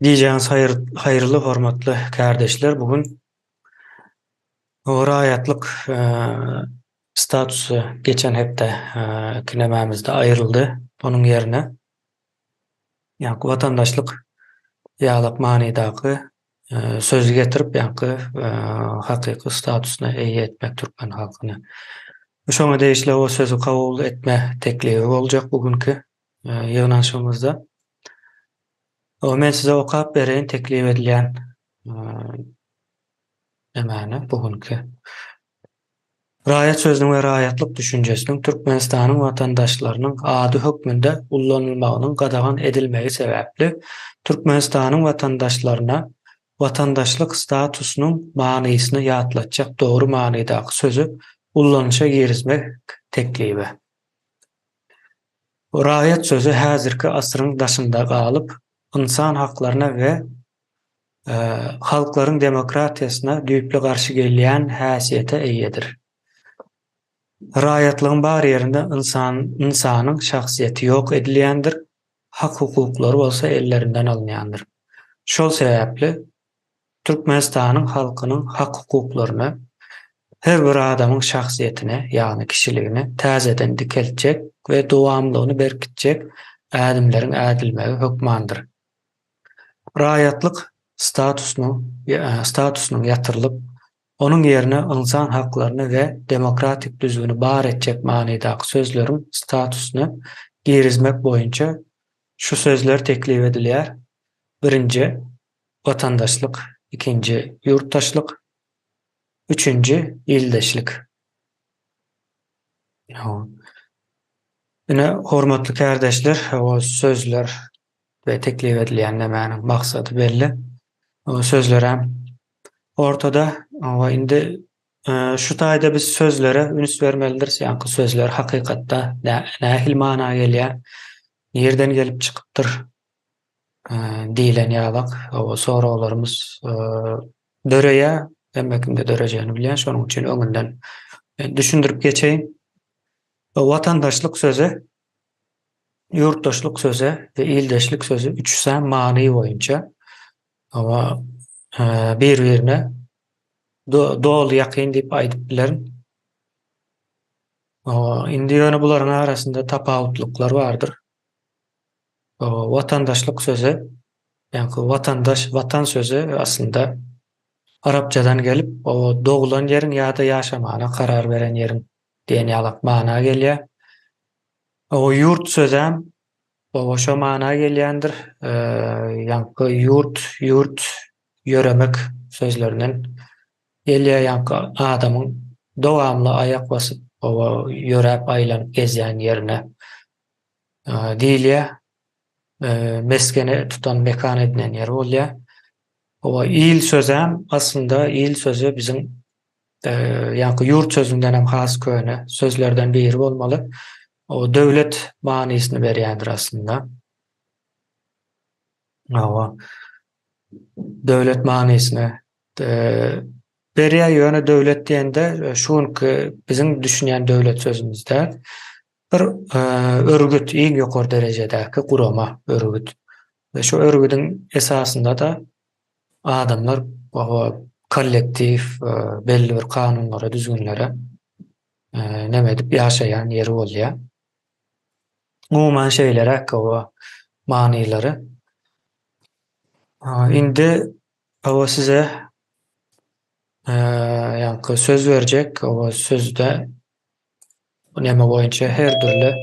Gijäňiz haýyrly hormatly kärdeşler bu gün raýatlyk statusy geçen hepde kinemämizde aýryldy. Onuň ýerine ýaňky watandaşlyk ýalak manydaky sözi getirip ýaňky hakyky statusyna eýe etmek türkmen halkyny. Şoňa degişli o sözi kabul etme teklibi boljak bu günki ýygnanyşygymyzda. Men size okap bereýin teklip edilýän nämäni bu günki. Raýat sözüniň we raýatlyk düşünjesiniň Türkmenistanyň watandaşlarynyň ady hökmünde ullanylmagynyň gadagan edilmegi sebäpli Türkmenistanyň watandaşlaryna watandaşlyk statusynyň manysyny ýatlatjak dogry manydaky sözi ullanyşa girizmek teklibi. Raýat sözi häzirki asyryň daşynda galyp, ynsan haklaryna we halklaryň demokratiýasyna düýpli garşy gelýän häsiýete eýedir. Raýatlygyň bar ýerinde ynsan ynsanyň şahsyýeti ýok edilýändir, hak-hukuklary bolsa ellerinden alynýandyr. Şol sebäpli Türkmenistanyň halkynyň hak-hukuklaryny, her bir adamyň şahsyýetini, ýagny kişiligini täzeden dikeltjek we dowamlygyny berkitjek ädimleriň ädilmegi hökmandyr. Raýatlyk statusynyň statusynyň ýatyrylyp, onuň ýerine ynsan haklaryny we demokratik düzgüni bar etjek manydaky sözleriň statusyny girizmek boýunça şu sözler teklip edilýär, birinji, watandaşlyk, ikinji, ýurtdaşlyk, üçünji, ildeşlik. Ine, hormatly kärdeşler, o sözler we teklip edilýän nämäniň maksady belli. O sözlerem ortada. Owa indi şu taýda biz sözlere üns bermelidiris. Ýaňky sözler hakykatda nähili mana gelýär, nirden gelip çykypdyr? Diýlen ýalak soraglarymyz döreýär. Hemme kimde dörejegini bilýän, şonuň üçin öňünden düşündirip geçeýin. Watandaşlyk sözi, ýurtdaşlyk sözi we ildeşlik sözi üçüsem many boýunça bir-birine doly ýakyn diýip aýdyp bilerin. Indi ýöne bularyň arasynda tapawutlyklar bardyr. Watandaşlyk sözi, ýaňky watandaş, watan sözi aslynda arapçadan gelip, o doglan ýeriň ýa-da ýaşamana karar beren ýeriň diýen ýalak mana gelýär. O ýurt sözem o şo mana gelýändir. Ýaňky ýurt, ýurt, ýöremek sözlerinden gelýär. Ýaňky adamyň dowamly aýak basyp, o ýöräp aýlanyp gezýän ýerine diýilýär. Mesgeni tutan, mekan edinen ýeri bolýar. Oba il sözem aslynda il sözi biziň ýaňky ýurt sözünden hem has köne sözlerden biri bolmaly. O döwlet manysyny berýändir aslynda. Hawa. Döwlet manysyny berýär, ýöne döwlet diýende şu günki biziň düşünýän döwlet sözümiz däl. Bir örgüt, iň ýokary derejedäki gurama, örgüt. We şu örgüdiň esasynda-da adamlar kollektiw, belli bir kanunlara, düzgünlere neme edip ýaşaýan ýeri bolýar. Umuman şeýleräk o manylary. Indi hawa size ýaňky söz berjek, o sözde Bu neme boýunça her dürli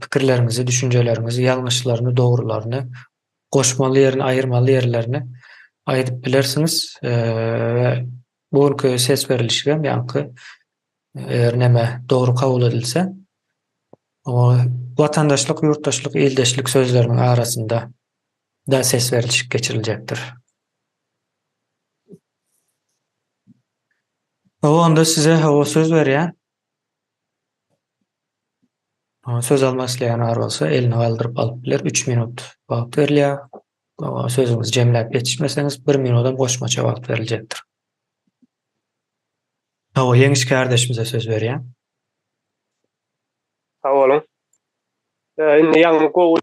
pikirleriňizi, düşünjeleriňizi, ýalňyşlaryny, dogrularyny, goşmaly ýerini, aýyrmaly ýerlerini aýdyp bilersiňiz. We bu günki ses berilişigem ýaňky eger neme dogry kabul edilse, watandaşlyk, ýurtdaşlyk, ildeşlik sözleriniň arasynda da ses berilişik geçiriljekdir. Hawa, onda size hawa söz berýän. Söz almak isleýän bar bolsa, elini galdyryp alyp biler. 3 minut wagt berilýär. Hawa, sözüňizi jemläp ýetişmeseňiz, 1 minudam goşmaça wagt beriljekdir. Hawa, Ýeňiş kärdeşimize söz berýän. Sag boluň. Indi ýaňy gowy.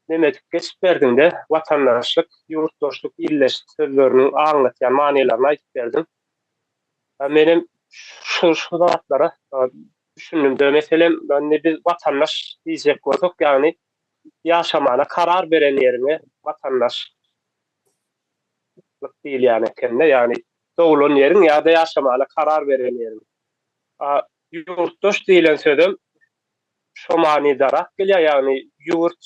Neme edip geçip berdiňde, watandaşlyk, ýurtdaşlyk, ildeşlik sözleriniň aňlatýan manylaryny aýdyp berdiň. Menem şu şu zatlara düşündimde, meselem, indi biz watandaş diýjek bolsak, ýagny ýaşamana karar beren ýeriňe watandaşlyk diýilýän ekende, ýagny doglan ýeriň ýa-da ýaşamana karar beren ýeriň. A ýurtdaş diýlen sözem şo manydarak gelýär, ýagny ýurt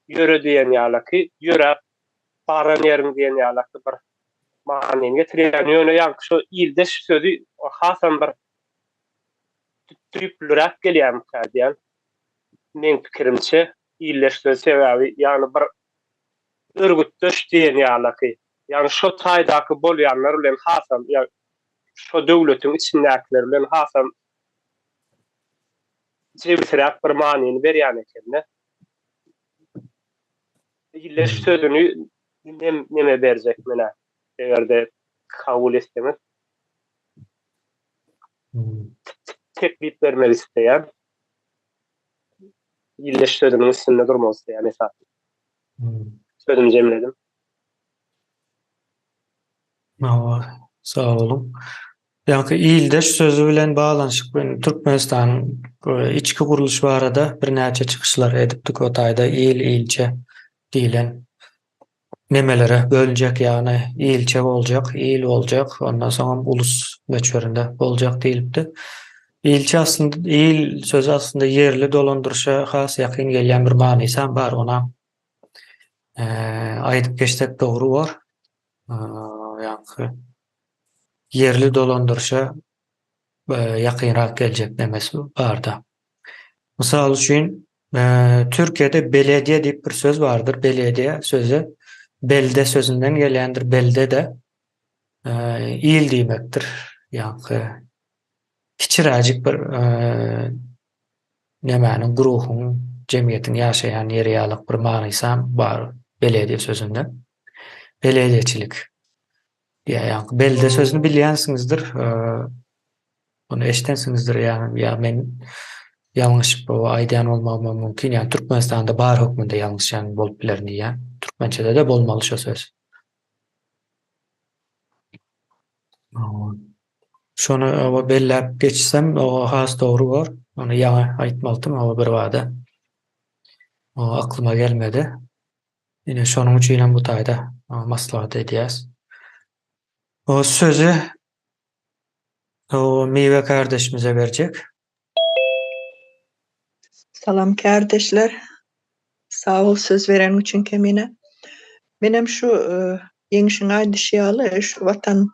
ýöre diýen ýalaky, ýöräp baran ýeriň diýen ýalaky bir manyny getirýär. Ýöne ýaňky şo ildeş sözi hasam bir düýplüräk gelýärmikä diýýän. Meň pikirimçe ildeş sözi sebäbi ýagny bir örgütdeş diýen ýalaky, ýagny şo taýdaky bolýanlar bilen hasam ýa şo döwletiň içindäkiler bilen hasam jebisiräk bir manyny berýän ekende. Illeş sözüni nem neme berjek menä egerde kabul etseňiz. Teklip bermek isleýän. Illeş sözüniň üstünde durmak isleýän esasy. Sözümi jemledim. Hawa, sag boluň. Ýaňky ildeş sözi bilen baglanyşykly indi Türkmenistanyň içki gurluşy barada birnäçe çykyşlar edipdik o taýda il, ilçe diýlen nemelere bölünjek, ýagny ilçe boljak, il boljak, ondan soňam ulus möçberinde boljak diýlipdi. Ilçe aslynda, il sözi aslynda ýerli dolandyryşa has ýakyn gelýän bir manysam bar, onam aýdyp geçsek dogry bor. Ýaňky ýerli dolandyryşa ýakynrak geljek nemesi barda. Mysal üçin, Türkiýede belediýe diýip bir söz bardyr. Belediýe sözi belde sözünden gelýändir. Belde-de il diýmekdir. Ýaňky kiçiräjik bir nemäniň, guruhyň, jemgyýetiň ýaşaýan ýeri ýalyk bir manysam bar belediýe sözünde. Belediýeçilik. Ýa belde sözüni bilýänsiňizdir. Ony eşdensiňizdir ýa ýa men ýalňyşyp aýdýan bolmagym mümkin. Ýa Türkmenistanda bar hökmünde ýalňyşýan bolup bilerin diýýän. Türkmençede-de bolmaly şo söz. Şony oba belläp geçsem o has dogry bor. Ony ýaňy aýtmalydym oba birbada. O aklyma gelmedi. Ine şonuň üçin hem bu taýda maslahat edýäs. O sözi o Miwe kardeşimize berjek. Salam kardeşler. Sag bol söz bereniň üçin Kemine. Menem şu Ýeňşiň aýdyşy ýaly şu watan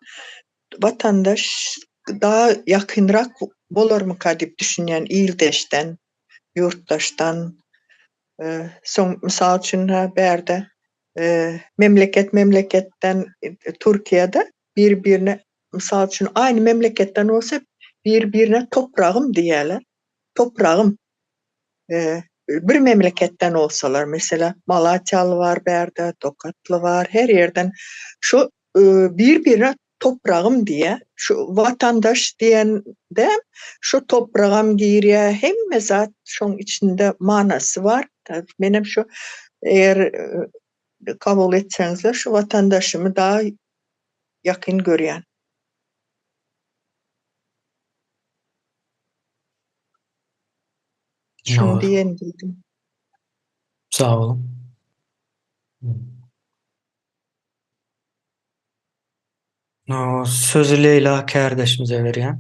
watandaş daha ýakynrak bolarmyka diýip düşünýän ildeşden, ýurtdaşdan. Soň mysal üçin bärde memleket memleketden Türkiýede bir birine mysal üçin aýny memleketden bolsa bir birine topragym diýýärler. Topragym. Bir memleketden bolsalar mesela Malatýaly bar bärde, Tokatly bar, her ýerden şu bir birine topragym diýýär. Şu watandaş diýende şu topragam girýär, hemme zat şoň içinde manasy bar. Menem şu eger kabul etseňizler şu watandaşymy daha ýakyn görýän. Şuny diýen diýdim. Sag boluň. Sözi Leýla kärdeşimize berýän.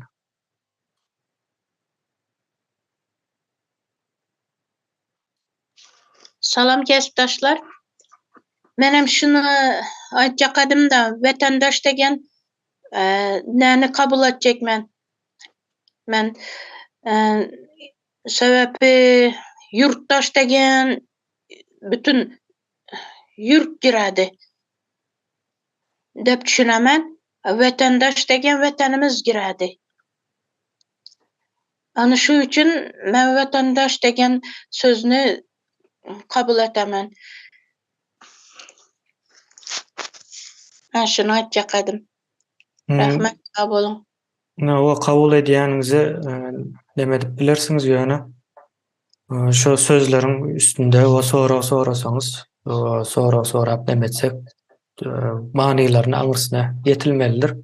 Salam kesipdaşlar. Menem şuny aýtjakadym-da, wetandaş degen näni kabul etjek men? Men sebäbi ýurtdaş degen bütün ýurt giradi dep düşünemen. Wetandaş degen wetanymyz giradi. Ana şu üçin men wetandaş degen sözüni kabul etemen. Men şuny aýtjakadym. Rahmet sag boluň. Hawa kabul edýäniňizi neme edip bilersiňiz ýöne. Şu sözleriň üstünde o sorag sorasaňyz, sorag sorap neme etsek, manylaryny aňyrsyna ýetilmelidir.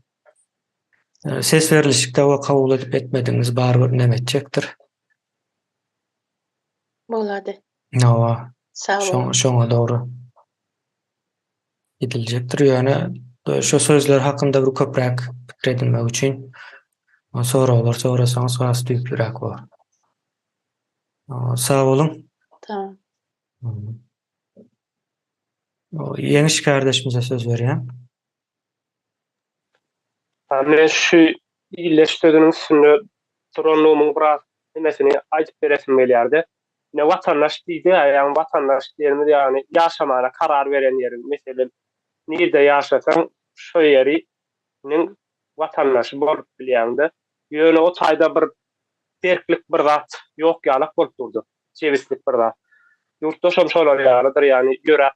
Ses berlişikde we kabul edip etmedigiňiz barybir neme etjekdir. Bolady. Hawa. Sag boluň. Şoňa dogry gidiljekdir. Ýöne şu sözler hakynda bir köpräk pikir edinmek üçin soraglar sorasaňyz has düýplüräk bolar. Sag boluň. Tamam. Ýeňiş kardeşimize söz berýän. Men şu illeş sözüniň üstünde duranlygymyň biraz nemesini aýdyp beresim gelýärdi. Ine watandaş diýdi, ýagny watandaş diýenimiz ýagny ýaşamana karar beren ýeriň, meselem, nirde ýaşasaň şo ýeriniň watandaşy bolup bilýäňde. Ýöne o taýda bir berklik bir zat ýok ýalak bolup durdy. Jebislik bir zat. Ýurtdaşam şolar ýalydyr, ýagny ýöräp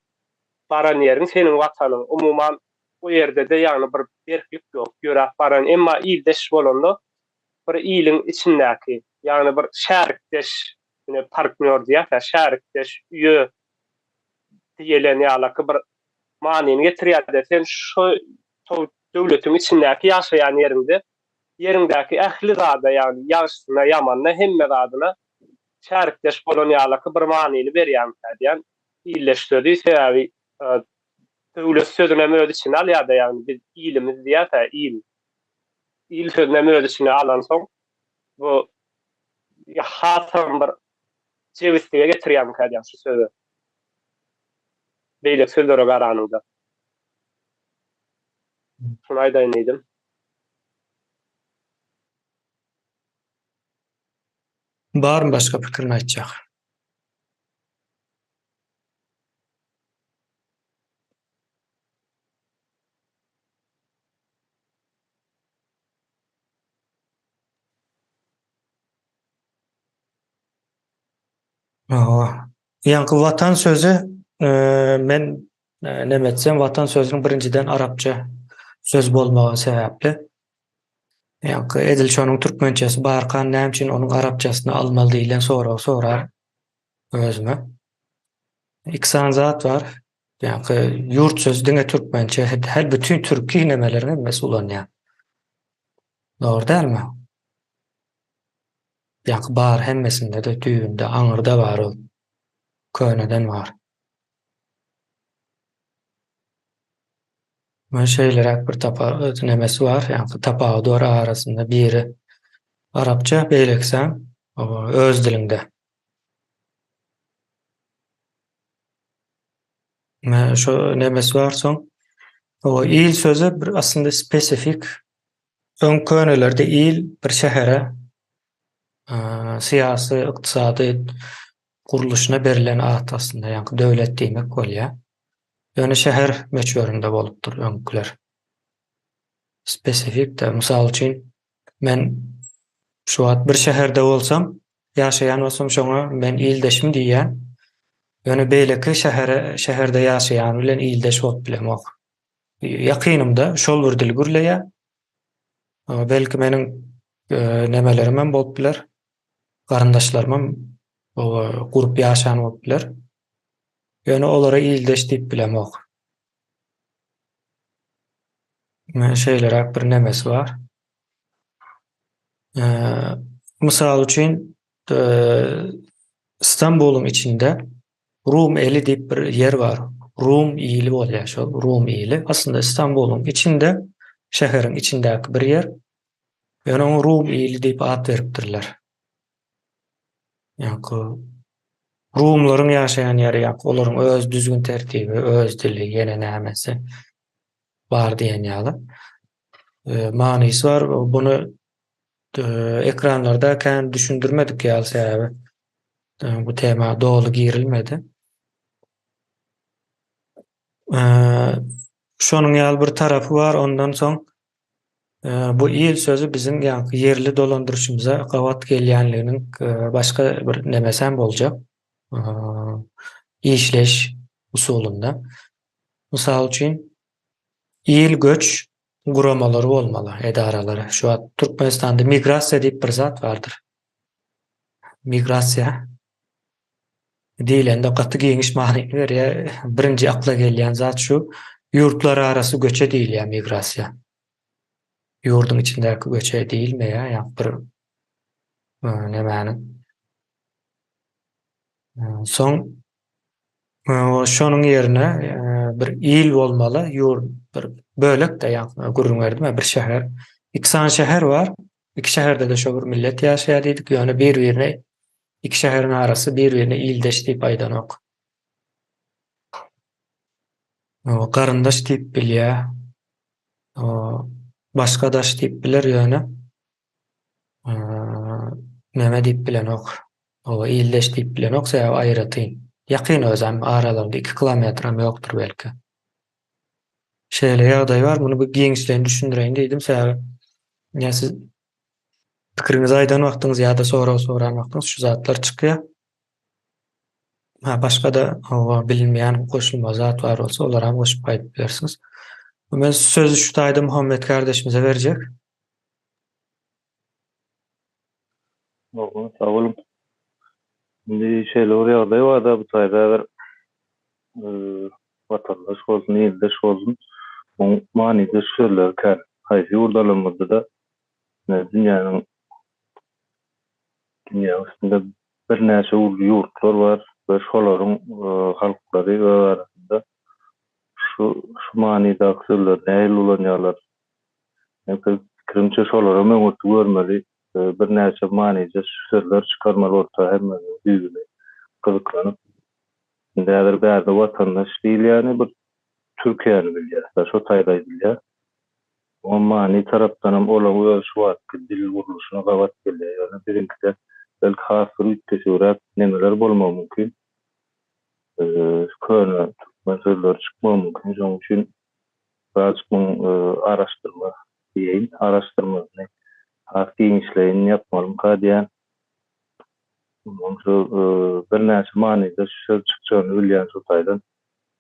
baran ýeriň seniň watanyň. Umuman o ýerde-de ýagny bir berklik ýok, ýöräp baran, emma ildeş bolanda bir iliň içindäki, ýagny bir şärikdeş, ine partnýor diýýäs-ä, şärikdeş, üýe diýelen ýalaky bir manyny getirýär-de, sen şo döwletiň içindäki ýaşaýan ýeriňde, ýeriňdäki ähli zada, ýagny ýagşysyna, ýamanyna, hemme zadyna şärikdeş bolan ýalaky bir manyny berýärmikä diýýän ildeş sözi, sebäbi Döwlet sözünem öz içine alýar-da, ýagny biz ilimiz diýýäs-ä, il. Il sözünem öz içine alansoň, bu hasam bir jebislige getirýärmikä diýýän şu sözi. Beýleki sözlere garanyňda. Şuny aýdaýyn diýdim. Barmy başga pikirini aýtjak? Hawa. Ýaňky watan sözi e, men e, neme etsem watan sözüniň birinjiden arapça söz bolmagy sebäpli ýaňky edil şonuň türkmençesi barka näme üçin onuň arapçasyny almaly diýlen soragy sorar özüme. Iki sany zat bar. Ýaňky ýurt sözi diňe türkmençe, her bütün türki nemeleriň hemmesi ulanýar. Dogry dälmi? Ýaňky bar hemmesinde-de düýbünde aňyrda bar ol. Köneden bar. Men şeýleräk bir tapa nemesi bar, ýaňky tapawudy bar arasynda biri arapça, beýlekisi öz diliňde. Şu nemesi bar soň. O il sözi bir aslynda spesifik. Öň könelerde il bir şähere syýasy, ykdysady gurluşyna berlen at aslynda, ýagny döwlet diýmek bolýar. Ýöne şäher möçberinde bolupdyr öňküler. Spesifik de, mysal üçin, men şu wagt bir şäherde bolsam, ýaşaýan bolsam şoňa men ildeşim diýýän. Ýöne beýleki şähere şäherde ýaşaýan bilen ildeş bolup bilemok. Ýakynymda şol bir dil gürleýär. Belki meniň nemelerim hem bolup biler. Garyndaşlarym hem gurup ýaşan bolup biler. Ýöne olara ildeş diýip bilemok. Şeýleräk bir nemesi bar. Mysal üçin, Stambulyň içinde Rum eli diýip bir ýer bar. Rum ili bolýar şol, Rum ili. Aslynda Stambulyň içinde, şäheriň içindäki bir ýer. Ýöne oňa Rum ili diýip at beripdirler. Ýa-da Rumlaryň ýaşaýan ýeri, ýa-da olaryň öz düzgün tertibi, öz dili, ýene nämesi bar diýen ýaly. Manysy bar. Buny ekranlarda kän düşündirmedik ýaly sebäbi bu tema doly girilmedi. Şonuň ýaly bir tarapy bar. Ondan soň bu il sözi biziň ýaňky ýerli dolandyryşymyza gabat gelýänliginiň başga bir nemesi hem boljak. Işleýiş usulynda. Mysal üçin, il göç guramalary bolmaly, edaralary. Şu wagt Türkmenistanda migrasiýa diýip bir zat bardyr. Migrasiýa. diýlende gaty giňiş manyny berýär. Birinji akla gelýän zat şu, ýurtlar arasy göçe diýilýär migrasiýa. Ýurduň içindäki göçe diýilmeýär, ýa bir nemäniň. Soň şonuň ýerine bir il bolmaly, ýurt bir bölek-de ýa gürrüň berdim, bir şäher. Iki sany şäher bar. Iki şäherde-de şo bir millet ýaşaýar diýdik, ýöne bir-birine iki şäheriň arasy bir-birine ildeş diýip aýdanok. Garyndaş diýip bilýär. Başga daş diýip biler ýöne neme diýip bilenok. Ildeş diýip bilenok, sebäbi aýratyn. Ýakyn özem aralarynda 2 kilometrem ýokdur belki. Şeýle ýagdaý bar, muny bir giňişleýin düşündireýin diýdim, sebäbi ýa siz pikiriňizi aýdan wagtyňyz ýa-da sorag soran wagtyňyz şu zatlar çykýar. Ha, başga-da hawa bilinmeýän goşulma zat bar bolsa, olary hem goşup aýdyp bilersiňiz. Men sözi şu taýda Muhammet kardeşimize berjek. Hawa, sag boluň. Indi şeýle bir ýagdaý bar-da, bu taýda bir watandaş bolsun, ildeş bolsun, muň manydaş sözleri kän. Haýsy ýurt alanymyzda-da, dünýäniň dünýäniň üstünde birnäçe uly ýurtlar bar we şolaryň halklary öz arasynda şu şu manydaky sözleri nähili ulanýarlar? Meň pikirimçe şolaram öňürti görmeli, birnäçe manydaş sözler çykarmaly orta hemmesiniň düýbüni gyzyklanyp. Indi häzir bärde watandaş diýilýäni bir Türkiýäni bilýäs-de, şo taýda aýdylýar. Oňa many tarapdanam olaň öz şu wagtky dil gurluşyna gabat gelýär. Ýöne biziňkide belki has bir üýtgeşigräk nemeler bolmagy mümkin. Köne türkmen sözleri çykmagy mümkin. Şonuň üçin birazjyk muň araşdyrma diýeýin, araşdyrmasyny has giňişleýin ýapmalymyka diýýän. Munuň şu birnäçe manyda şu söz çykjagyny bilýän şu taýdan.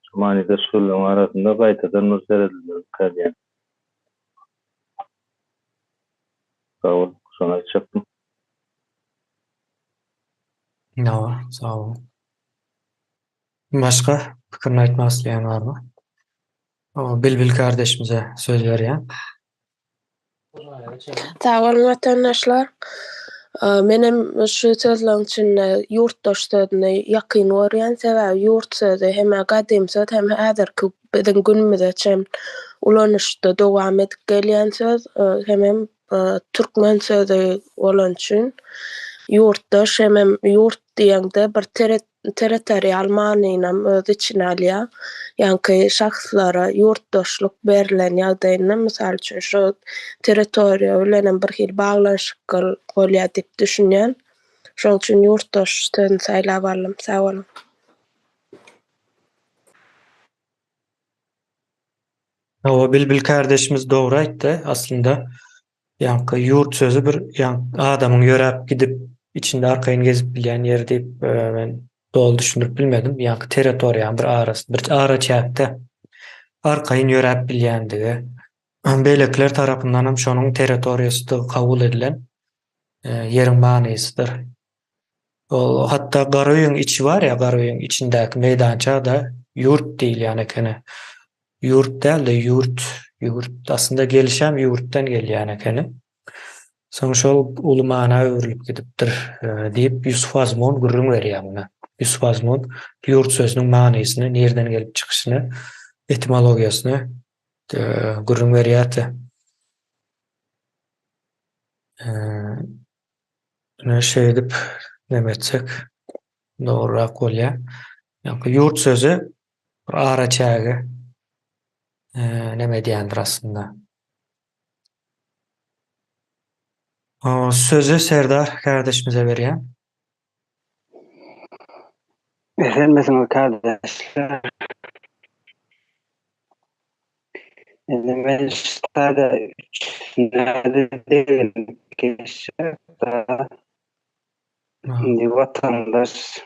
Şu manydaş sözleriň arasynda gaýtadan bir seredilmelikä diýýän. Sag bol, şony aýtjakdym. Hawa, sag bol. Başga pikirini aýtmak isleýän barmy? Bilbil kardeşimize söz berýän. Sag boluň watandaşlar. Menem şu sözleň içinde ýurtdaş sözüni ýakyn görýän. Sebäbi ýurt sözi hem-ä gadym söz, hem häzirki biziň günümize çen ulanyşda dowam edip gelýän söz, hemem türkmen sözi bolany üçin ýurtdaş hemem ýurt diýeňde bir territorial manynam öz içine alýar. Ýaňky şahslara ýurtdaşlyk berlen ýagdaýynda, mysal üçin, şo territoriýa bilenem bir hili baglanyşykly bolýar diýip düşünýän. Şonuň üçin ýurtdaş sözüni saýlap aldym. Sag boluň. Hawa, Bilbil kardeşimiz dogry aýtdy. Aslynda Ýaňky ýurt sözi bir adamyň ýöräp gidip içinde arkaýyn gezip bilýän ýeri diýip men doly düşündirip bilmedim. Ýaňky territoriýanyň bir arasy, bir araçäkde arkaýyn ýöräp bilýändigi, beýlekiler tarapyndan hem şonuň territoriýasydygy kabul edilen ýeriň manysydyr. Ol hatda Garöýüň içi bar ýa, Garöýüň içindäki meýdança-da ýurt diýilýän ekeni. Ýurt däl-de ýurt, ýurt. Aslynda gelişem ýurtdan gelýän ekeni. Soň şol uly mana öwrülip gidipdir diýip Ýusuf Azmun gürrüň berýär muny. Ýusuf Azmun ýurt sözüniň manysyny, nirden gelip çykyşyny, etimologiýasyny gürrüň berýärdi. Ine şeýdip neme etsek dogrurak bolýar. Ýa-da ýurt sözi bir araçägi neme edýändir aslynda. Sözi Serdar kardeşimize berýän. Esenmisiňiz kardeşler. Indi men ştada üçüne deginip geçjek da. Indi watandaş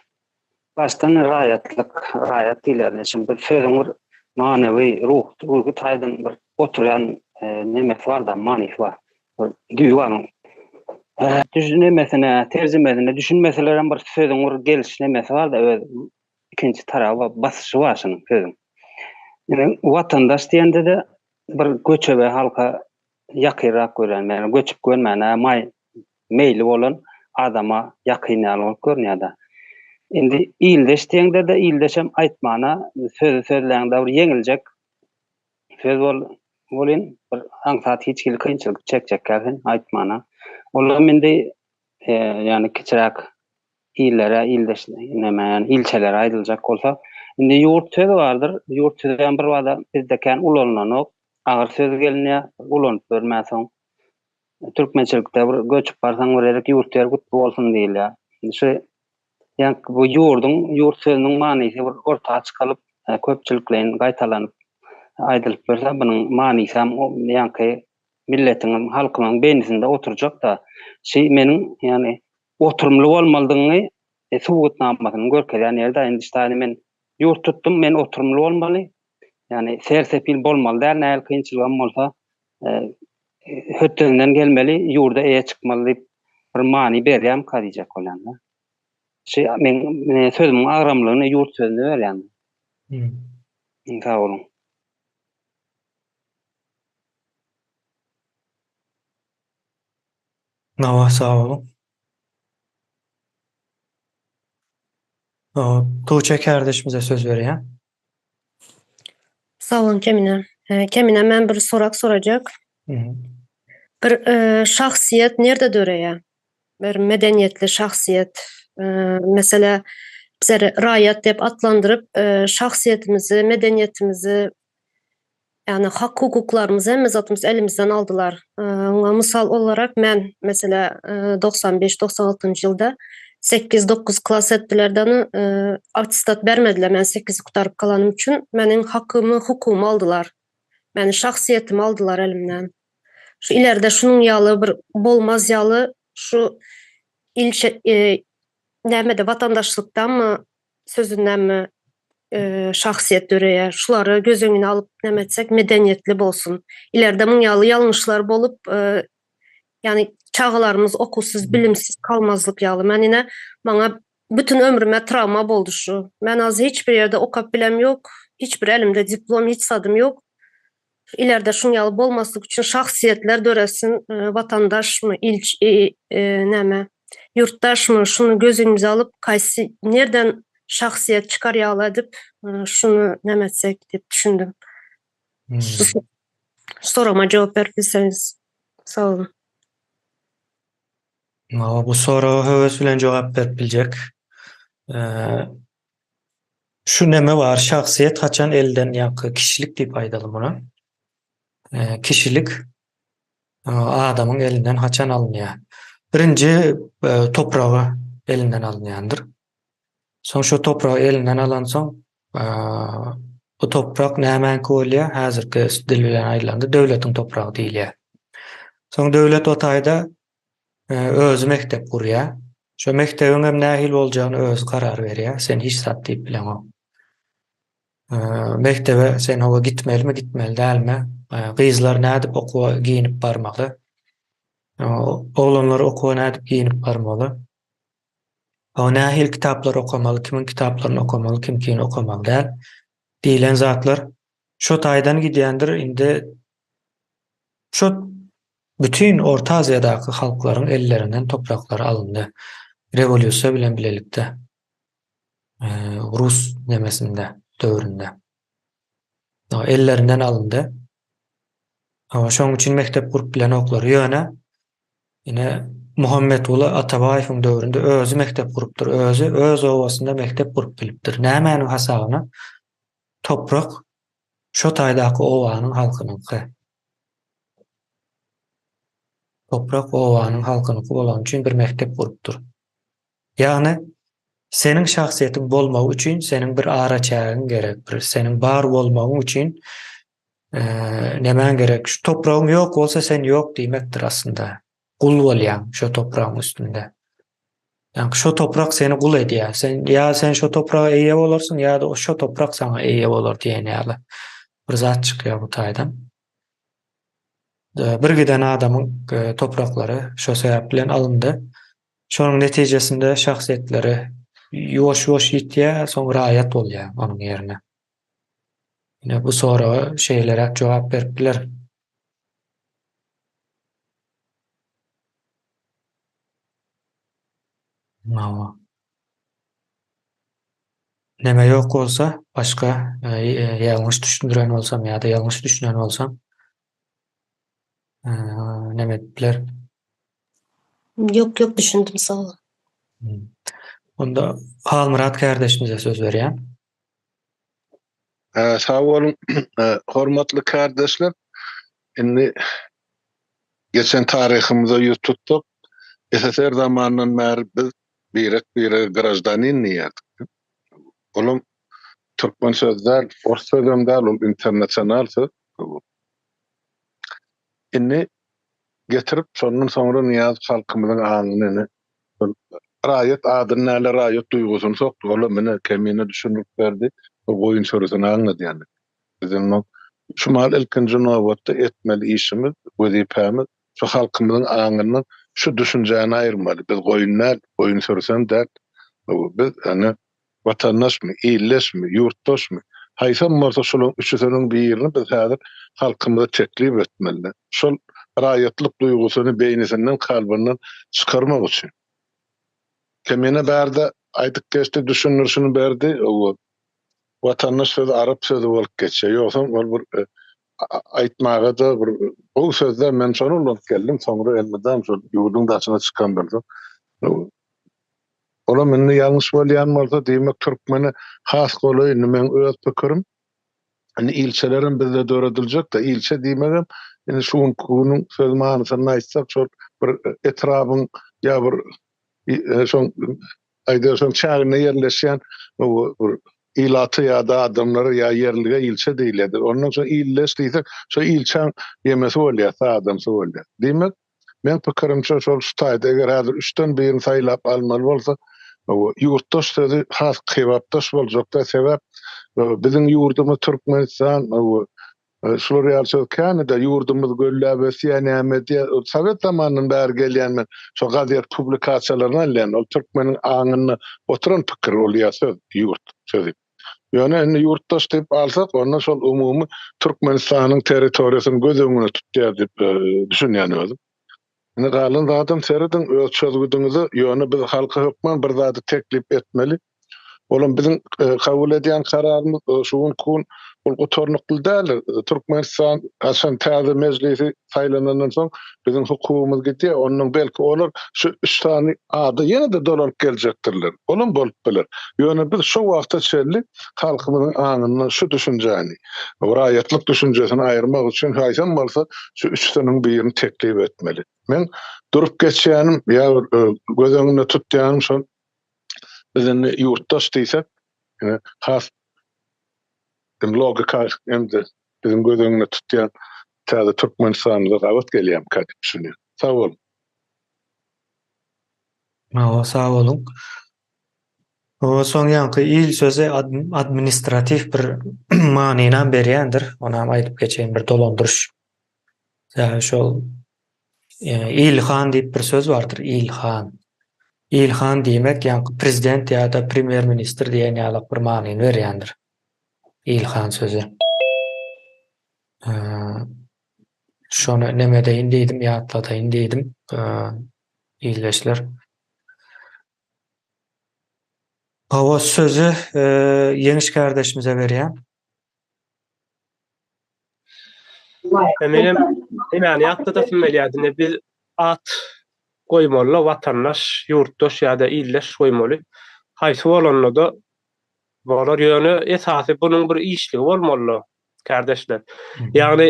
başdan raýatlyk, raýat diýilýär. Şimdi bir sözüň bir manewi, ruh, ruhy taýdan bir oturýan nemesi bar da, manysy bar. Bir düýbi bar. Nemesine, terjimesine düşünmeselerem bir sözüň bir geliş nemesi bar-da öz ikinji taraby basyşy bar şunuň sözüň. Indi watandaş diýende-de bir göçebe halka ýakynrak görýän, ýagny göçüp görmäne maý meýli bolan adama ýakyn ýaly bolup görünýär-de. Indi ildeş diýeňde-de ildeşem aýtmana sözi sözläňde bir ýeňiljek söz bol welin bir aňsat hiç hili kynçylyk çekjek däl sen aýtmana. Olam indi ýagny kiçiräk illere ildeş neme ýagny ilçelere aýdyljak bolsa indi ýurt sözi bardyr. Ýurt sözi hem bir bada bizde kän ulanylanok. Agyr söz gelinýär ulanyp görmänsoň. Türkmençilikde bir göçüp barsaň bir ýerik ýurt ýer gutly bolsun diýilýär. Şu Ýa bu ýurduň, ýurt sözüniň manysy bir orta çykalyp, köpçülikleýin gaýtalanyp aýdylyp dursa, bunuň manysam ýaňky milletiň, halkymyň beýnisinde oturjak-da. Şi meniň, ýagny oturymly bolmalydygyňy subutnamasyny görkezýän ýeri-dä. Indi ştaýny men ýurt tutdum, men oturymly bolmaly. Ýagny ser-sepil bolmaly däl, nähili kynçylygam bolsa, hötdesinden gelmeli, ýurda eýe çykmaly diýip bir many berýärmika diýjek bolýan-da. Şu meň sözümiň agramlygyny ýurt sözüne berýän. Sag boluň. Hawa, sag boluň. Tuğçe kardeşimize söz berýän. Sag boluň Kemine. Kemine men bir sorak sorajak. Bir şahsyýet nirde döreýär? Bir medeniýetli şahsyýet. Mesele bizleri raýat diýip atlandyryp, şahsyýetimizi, medeniýetimizi, ýagny hak-hukuklarymyzy hemme zatymyzy elimizden aldylar. Oňa mysal olarak men mesele 95 96-njy ýylda 8-9 klas etdiler dany attestat bermediler men 8-i gutaryp galanym üçin meniň hakymy hukugymy aldylar. Meni şahsyýetimi aldylar elimden. Şu ileride şunuň ýaly bir bolmaz ýaly şu ilçe e, nämede watandaşlykdanmy sözündenmi şahsyýet döreýär. Şulary göz öňüne alyp näme etsek medeniýetli bolsun. Ileride muň ýaly ýalňyşlar bolup, ýagny çagalarymyz okuwsyz, bilimsiz kalmazlyk ýaly. Men ine maňa bütün ömrüme trawma boldy şu. Men az hiç bir ýerde okap bilem ýok, hiç bir elimde diplom, hiç zadym ýok. Ileride şuň ýaly bolmaslyk üçin şahsyýetler döresin, watandaşmy, ilç, näme, ýurtdaşmy, şuny göz öňümize alyp, kaýsy, nirden şahsyýet çykar ýaly edip, şuny näme etsek diýip düşündim. Şu soragyma jogap berip bilseňiz. Sag boluň. Hawa, bu soraga höwes bilen jogap berip biljek. Şu neme bar, şahsyýet haçan elden ýaňky kişilik diýip aýdaly muny. Kişilik adamyň elinden haçan alynýar? Birinji topragy elinden alynýandyr. Soň şu topragy elinden alansoň, bu toprak nämäňki bolýar? Häzirki dil bilen aýdylanda döwletiň topragy diýilýär. Soň döwlet o taýda özi mekdep gurýar. Şo mekdebiň hem nähili boljagyny özi karar berýär. Sen hiç zat diýip bileňok. Mekdebe sen hawa gitmelimi, gitmeli dälmi? Gyzlar nädip okuwa giýinip barmaly? Oglanlar okuwa nädip giýinip barmaly? Hawa nähili kitaplar okamaly, kimiň kitaplaryny okamaly, kimkini okamaly däl diýlen zatlar şo taýdan gidýändir. Indi şo Bütin Orta Aziýadaky halklaryň ellerinden topraklary alyndy. Rewolýusiýa bilen bilelikde. Rus nemesinde, döwründe. Ellerinden alyndy. Şonuň üçin mekdep gurup bilenoklar. Ýöne ine Muhammetguly Atabaýewiň döwründe özi mekdep gurupdyr. Özi öz obasynda mekdep gurup bilipdir. Nämäniň hasabyna? Toprak şo taýdaky obanyň halkynyňky. Toprak obanyň halkynyňky bolany üçin bir mekdep gurupdyr. Ýagny, seniň şahsyýetiň bolmagy üçin seniň bir araçägiň gerek, bir seniň bar bolmagyň üçin nemäň gerek. Şu topragyň ýok bolsa sen ýok diýmekdir aslynda. Gul bolýaň şo topragyň üstünde. Ýagny şo toprak seni gul edýär. Sen ýa sen şo topraga eýe bolarsyň ýa-da şo toprak saňa eýe bolar diýen ýaly bir zat çykýar bu taýdan. Bir giden adamyň topraklary şo sebäp bilen alyndy. Şonuň netijesinde şahsyýetleri ýuwaş-ýuwaş ýitýär, soň raýat bolýar onuň ýerine. Ine bu soraga şeýleräk jogap berip bilerin. Hawa. Neme ýok bolsa, başga ýalňyş düşündiren bolsam ýa-da ýalňyş düşünen bolsam, neme edip biler. Ýok, ýok düşündim sag bol. Onda Halmyrat kärdeşimize söz berýän. Sag boluň, hormatly kärdeşler. Indi geçen taryhymyza ýüz tutsak, SSR zamanyndan bäri biz birek-birege graždanin diýýärdik. Olam türkmen sözi däl, ors sözem däl, ol internasional söz. Indi getirip, şondan soňra Nyýazow halkymyzyň aňyna ine şol raýat adyny däl-de, raýat duýgusyny sokdy. Olam ine Kemine düşündirip berdi, ol goýun sürüsini aňladýan. Biz indi şu mahal ilkinji nobatda etmeli işimiz, wezipämiz şu halkymyzyň aňyndan şu düşünjäni aýyrmaly. Biz goýun däl, goýun sürüsem däl. Biz ine watandaşmy, ildeşmi, ýurtdaşmy, haýsam bolsa şolaryň üçüsiniň birini biz häzir halkymyza teklip etmeli. Şol raýatlyk duýgusyny beýnisinden, kalbyndan çykarmak üçin. Kemine bärde aýdyp geçdi, düşündirişini berdi. Watandaş sözi arap sözi bolup geçýär. Ýogsam ol bir aýtmaga-da bir gowy söz-dä, men şony ulanyp geldim, soňra elmydam şol ýurduň daşyna çykandan soň. Olam indi ýalňyş bolýan bolsa, diýmek türkmene has golaý indi meň öz pikirim. Indi ilçelerem bizde dörediljek-de, ilçe diýmegem indi şu günki günüň söz manysynda aýtsak şol bir etrabyň ýa bir şoň aýdaýyn şoň çäginde ýerleşýän bir ilata ýa-da adamlara ýa ýerlige ilçe diýilýär. Ondan soň illeş diýsek, şo ilçäň ýemesi bolýar, adamsy bolýar. Diýmek, Meň pikirimçe şol şu taýda eger häzir üçden birini saýlap almaly bolsa ýurtdaş sözi has kybapdaş boljakda sebäp biziň ýurdumyz Türkmenistan şular ýaly söz känide ýurdumyz gölläp ösýär näme edýär sowet zamanyndan bäri gelýän men şo gazet publikasiýalaryny alýan ol türkmeniň aňynda oturan pikir ol ýa söz ýurt sözi. Ýöne indi ýurtdaş diýip alsak, onda şol umumy Türkmenistanyň territoriýasyny göz öňüne tutýar diýip düşünýän özüm. Indi galan zadam serediň öz çözgüdiňize, ýöne biz halka hökman bir zady teklip etmeli. Olam biziň kabul edýän kararymyz şu günki gün ol gutarnykly däldir. Türkmenistan haçan täze mejlisi saýlanandan soň biziň hukugymyz gidýär. Ondan belki olar şu üç sany ada ýene-de dolanyp geljekdirler. Olam bolup biler. Ýöne biz şu wagta çenli halkymyzyň aňyndan şu düşünjäni, raýatlyk düşünjesini aýyrmak üçin haýsam bolsa şu üçüsiniň birini teklip etmeli. Men durup geçýänim ýa göz öňünde tutýanym şol biz indi ýurtdaş diýsek, has logika hem-de biziň göz öňünde tutýan täze Türkmenistanymyza gabat gelýärmikä diýip düşünýän. Sag boluň. Hawa, sag boluň. Hawa, soň ýaňky il sözi administratiw bir manynam berýändir. Onam aýdyp geçeýin, bir dolandyryş. Ýa şol Ilhan diýip bir söz bardyr, Ilhan. Ilhan diýmek ýaňky prezident ýa-da premýer-ministr diýen ýalak bir manyny berýändir. Ilhan sözi. Şony neme edeýin diýdim, ýatladaýyn diýdim, ildeşler. Hawa, sözi Ýeňiş kardeşimize berýän. Menem nämäni ýatladasym gelýär, indi biz at goýmaly-da, watandaş, ýurtdaş ýa-da ildeş goýmaly. Haýsy bolanda-da bolar, ýöne esasy bunuň bir işligi bolmaly-da. Kärdeşler. Ýagny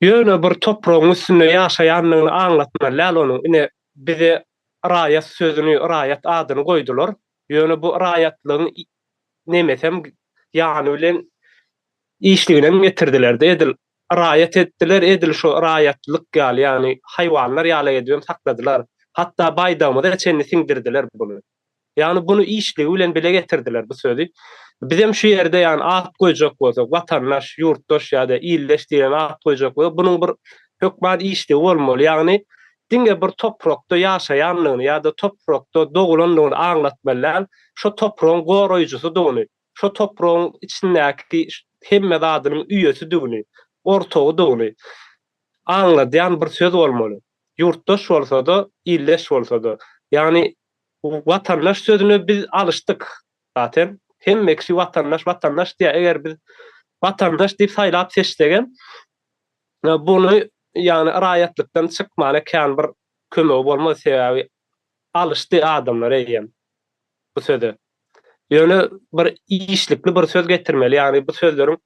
ýöne bir topragyň üstünde ýaşaýandygyny aňlatmaly däl onuň. Ine, bize raýat sözüni, raýat adyny goýdular. Ýöne bu raýatlygyň nemesem ýany bilen işliginem getirdiler-de, edil raýat etdiler, edil şo raýatlyk ýaly, ýagny haýwanlar ýaly edibem sakladylar. Hatda baýdagymyza çenli siňdirdiler buny. Ýagny buny işligi bilen bile getirdiler bu sözi. Bizem şu ýerde ýagny at goýjak bolsak, watandaş, ýurtdaş ýa-da ildeş diýen at goýjak bolsak, bunuň bir. Hökman işligi bolmaly, ýagny diňe bir toprakda ýaşaýanlygyny ýa-da toprakda dogulandygyny aňlatmaly däl, şo topragyň goraýjysydygyny, şo topragyň içindäki hemme zadynyň üýesidigini, ortagydygyny aňladýan bir söz bolmaly. Ýurtdaş bolsa-da, ildeş bolsa-da. Ýagny watandaş sözüne biz alyşdyk zaten. Hemme kişi watandaş, watandaş diýýär. Eger biz watandaş diýip saýlap seçsegem, Buny ýagny raýatlykdan çykmana kän bir kömegi bolmaz sebäbi alyşdy adamlar eýýäm bu söze. Ýöne bir işlikli bir söz getirmeli ýagny bu sözleriň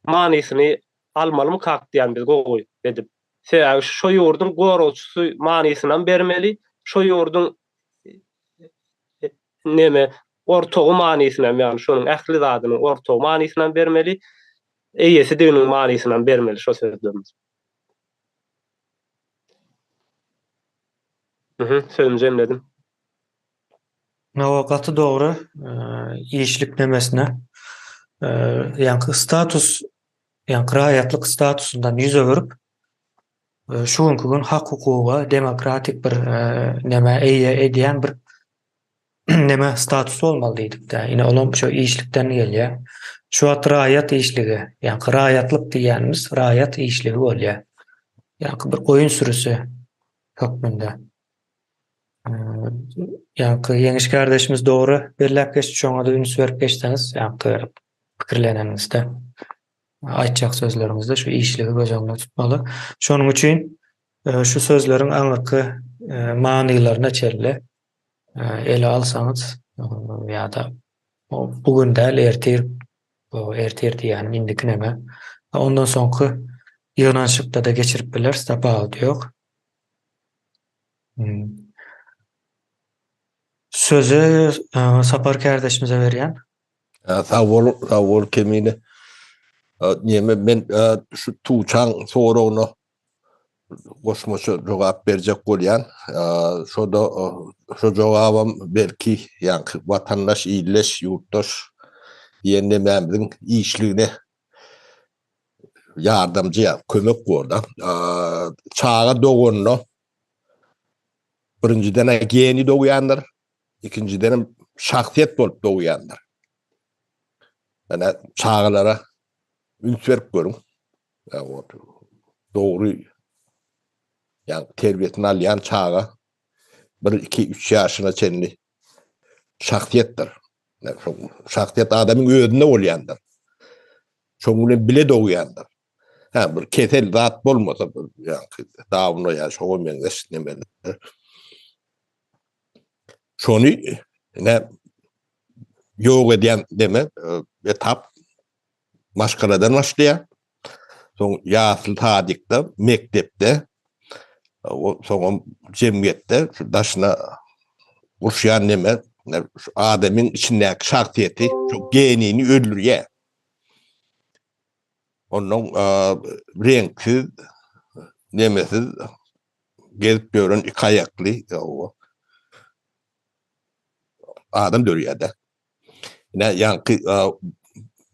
manysyny almalymykak diýýän biz gowy edip. Sebäbi şo ýurduň goragçysy manysynam bermeli, şo ýurduň neme ortagy manysynam ýagny şonuň ähli zadynyň ortagy manysynam bermeli. Eýesidiginiň manysynam bermeli şo sözlerimiz. Mhm, sözümi jemledim. Hawa gaty dogry işlik nemesine ýaňky status ýaňky raýatlyk statusyndan ýüz öwürip şu günki gün hak hukuga demokratik bir nämä eýe edýän bir neme status bolmaly diýdik-dä. Ine olam şo işlikden gelýär. Şu wagt raýat işligi, ýaňky raýatlyk diýýänimiz raýat işligi bolýar. Ýaňky bir goýun sürüsi hökmünde. Ýaňky Ýeňiş kardeşimiz dogry belläp geçdi, şoňa-da üns berip geçseňiz, ýaňky pikirleneniňizde, aýtjak sözleriňizde şu işligi göz öňünde tutmaly. Şonuň üçin şu sözleriň aňyrky manylaryna çenli ele alsaňyz ýa-da bu gün däl ertir ertir diýýänim indiki neme ondan soňky ýygnanyşykda-da geçirip bileris tapawudy ýok. Hmm. Sözi Sapar kärdeşimize berýän. Sag bol, sag bol Kemine. Neme men şu Tuğçaň soragyna goşmaça jogap berjek bolýan. Şo-da şo jogabam belki ýaňky watandaş, ildeş, ýurtdaş diýen nemämiziň işligine ýardamçy ýa kömek borda. Çaga doganda birinjiden-ä geni dogýandyr, ikinjidenem şahsyýet bolup dogýandyr. Ýöne çagalara üns berip görüň. Dogry ýa terbiýesini alýan çaga 1 2 3 ýaşyna çenli şahsyýetdir. Şahsyýet adamyň özünde bolýandyr. Şonuň bilen bile dogýandyr. Ha bir kesel zat bolmasa, ýa dawna ýa şoňa meňzeş nemeler. Şony ne ýok edýän deme etap maşgaladan başlaýar. Soň ýasly sadikde, mekdepde, soňam jemgyýetde şu daşyna urşýan neme, şu adamyň içindäki şahsyýeti, şu genini öldürýär. Ondan reňksiz, nemesiz gezip ýören iki aýakly adam dörýär-de. Ine ýaňky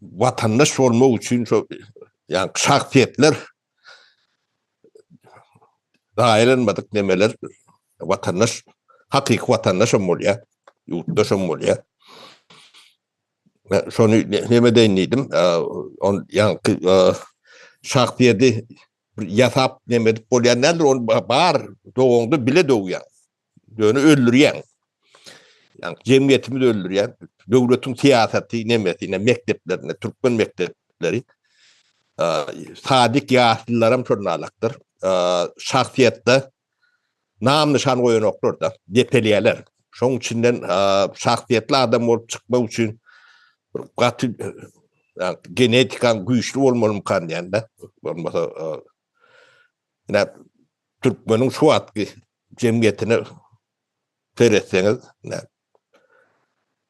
watandaş bolmak üçin şo ýaňky şahsyýetler zaýalanmadyk nemeler watandaş hakyky watandaşam bolýar, ýurtdaşam bolýar. Şony neme deýin diýdim. On ýaňky şahsyýeti ýasap neme edip bolýan däldir. On bar dogaňda bile dogýaň. Ýöne öldürýäň. Ýagny jemgyýetimiz öldürýär. Döwletiň syýasaty nemesi, ine mekdeplerinde, türkmen mekdepleri sadyk ýaşlylaram şonalakdyr. Şahsyýetde nam-nyşan goýanoklar-da, depelýärler. Şoň içinden şahsyýetli adam bolup çykmak üçin bir gaty genetikaň güýçli bolmalymykan diýende, bolmasa ine türkmeniň şu wagtky jemgyýetine seretseňiz,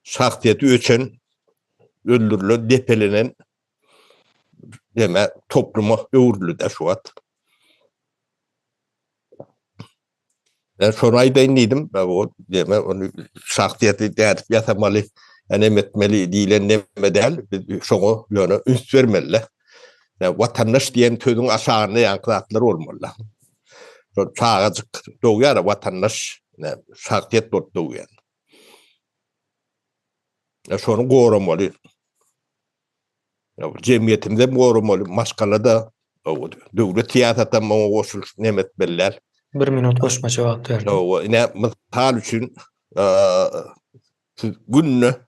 şahsyýeti öçen, öldürilen, depelenen deme topluma öwrüldi-de şu wagt. Ben şony aýdaýyn diýdim, o deme ony şahsyýeti nädip ýasamaly, näme etmeli diýlen neme däl, biz şoňa ýöne üns bermeli. Watandaş diýen sözüň aşagynda ýaňky zatlar bolmaly. Şol çagajyk dogýar, watandaş, şahsyýet bolup dogýar. Şony goramaly. Jemgyýetimizi hem goramaly, maşgala-da, döwlet syýasatam oňa goşulyşyp neme etmeli däl. Bir minut goşmaça wagt berdim. Ine, mysal üçin, siz günde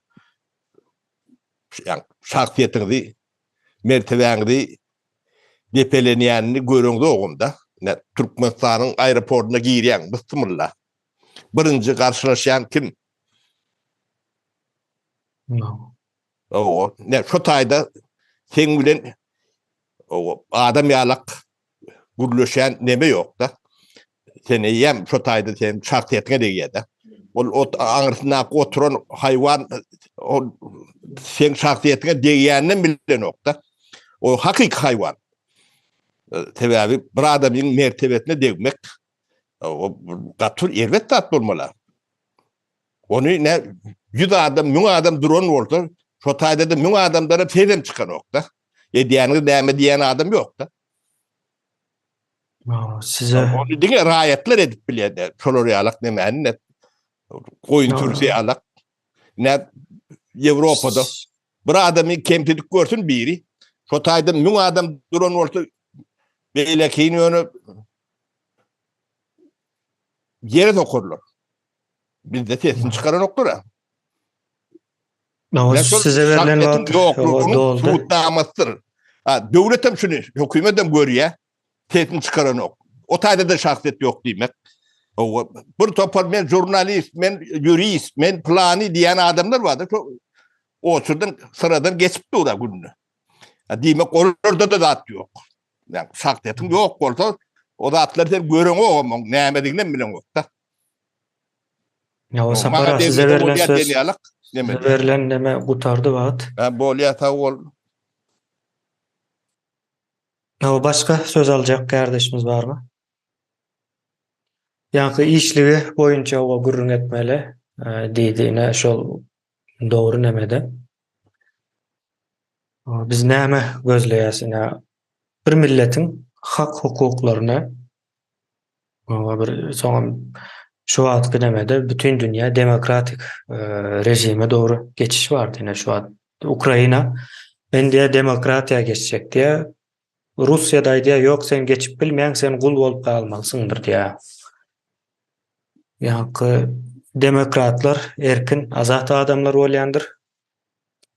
şahsyýetiňizi, mertebäňizi depelenýänini göreňzogam-da. Ine, Türkmenistanyň aeroportuna girýäň, bysmylla. Birinji garşylaşýan kim? Owo, ne şu taýda seň bilen owo adam ýalak gürleşýän neme ýok-da. Sen eýýäm şu taýda sen şahsyýetiňe degýär-de. Ol ot aňyrsyndaky oturan haýwan ol seň şahsyýetiňe degýäninden bilenok-da. O hakyky haýwan. Sebäbi bir adamyň mertebesine degmek o gaty erbet zat bolmaly. Ony ne 100 adam, 1000 adam duran bolsa, şo taýda-da 1000 adamdan hem sesem çykanok-da. Edýäniňiz näme diýen adam ýok-da. Size Ony diňe raýatlar edip bilýär. Şolar ýalak nämäni ne goýun sürüsi ýalak. Ne Ýewropada bir adamy kemsidip görsün biri. Şo taýda 1000 adam duran bolsa, beýlekini ýöne ýere sokarlar. Bizde sesini çykaranoklar. No, size berlen wagt doldy. Subutnamasydyr. Ha, döwlet hem şuny, hökümet hem görýär, sesini çykaranok. O taýda da şahsyýet ýok diýmek. Bir topar men žurnalist, men ýurist, men plany diýen adamlar bardy. Şo oçurdan syradan geçip dur günde. Diýmek olarda da zat ýok. Ýa şahsyýetiň ýok bolsa, o zatlary sen göreňok, oň nämedigini hem bileňok-da. Ýa o Sapar size berlen söz. Size berlen neme gutardy wagt. Ha bolýa sag bol. Ýa başga söz aljak kardeşimiz barmy? Ýaňky işligi boýunça o gürrüň etmeli diýdi ine şol dogry nemede. Biz näme gözleýäs ine bir milletiň hak hukuklaryny Oňa bir soňam şu wagtky nemede bütin dünýä demokratik režime dogry geçiş bardy. Ine şu wagt Ukraina men diýä demokratiýa geçjek diýä. Russiýa da aýdýar, ýok sen geçip bilmeýäň, sen gul bolup galmalysyňdyr diýä. Ýaňky demokratlar erkin, azat adamlar bolýandyr.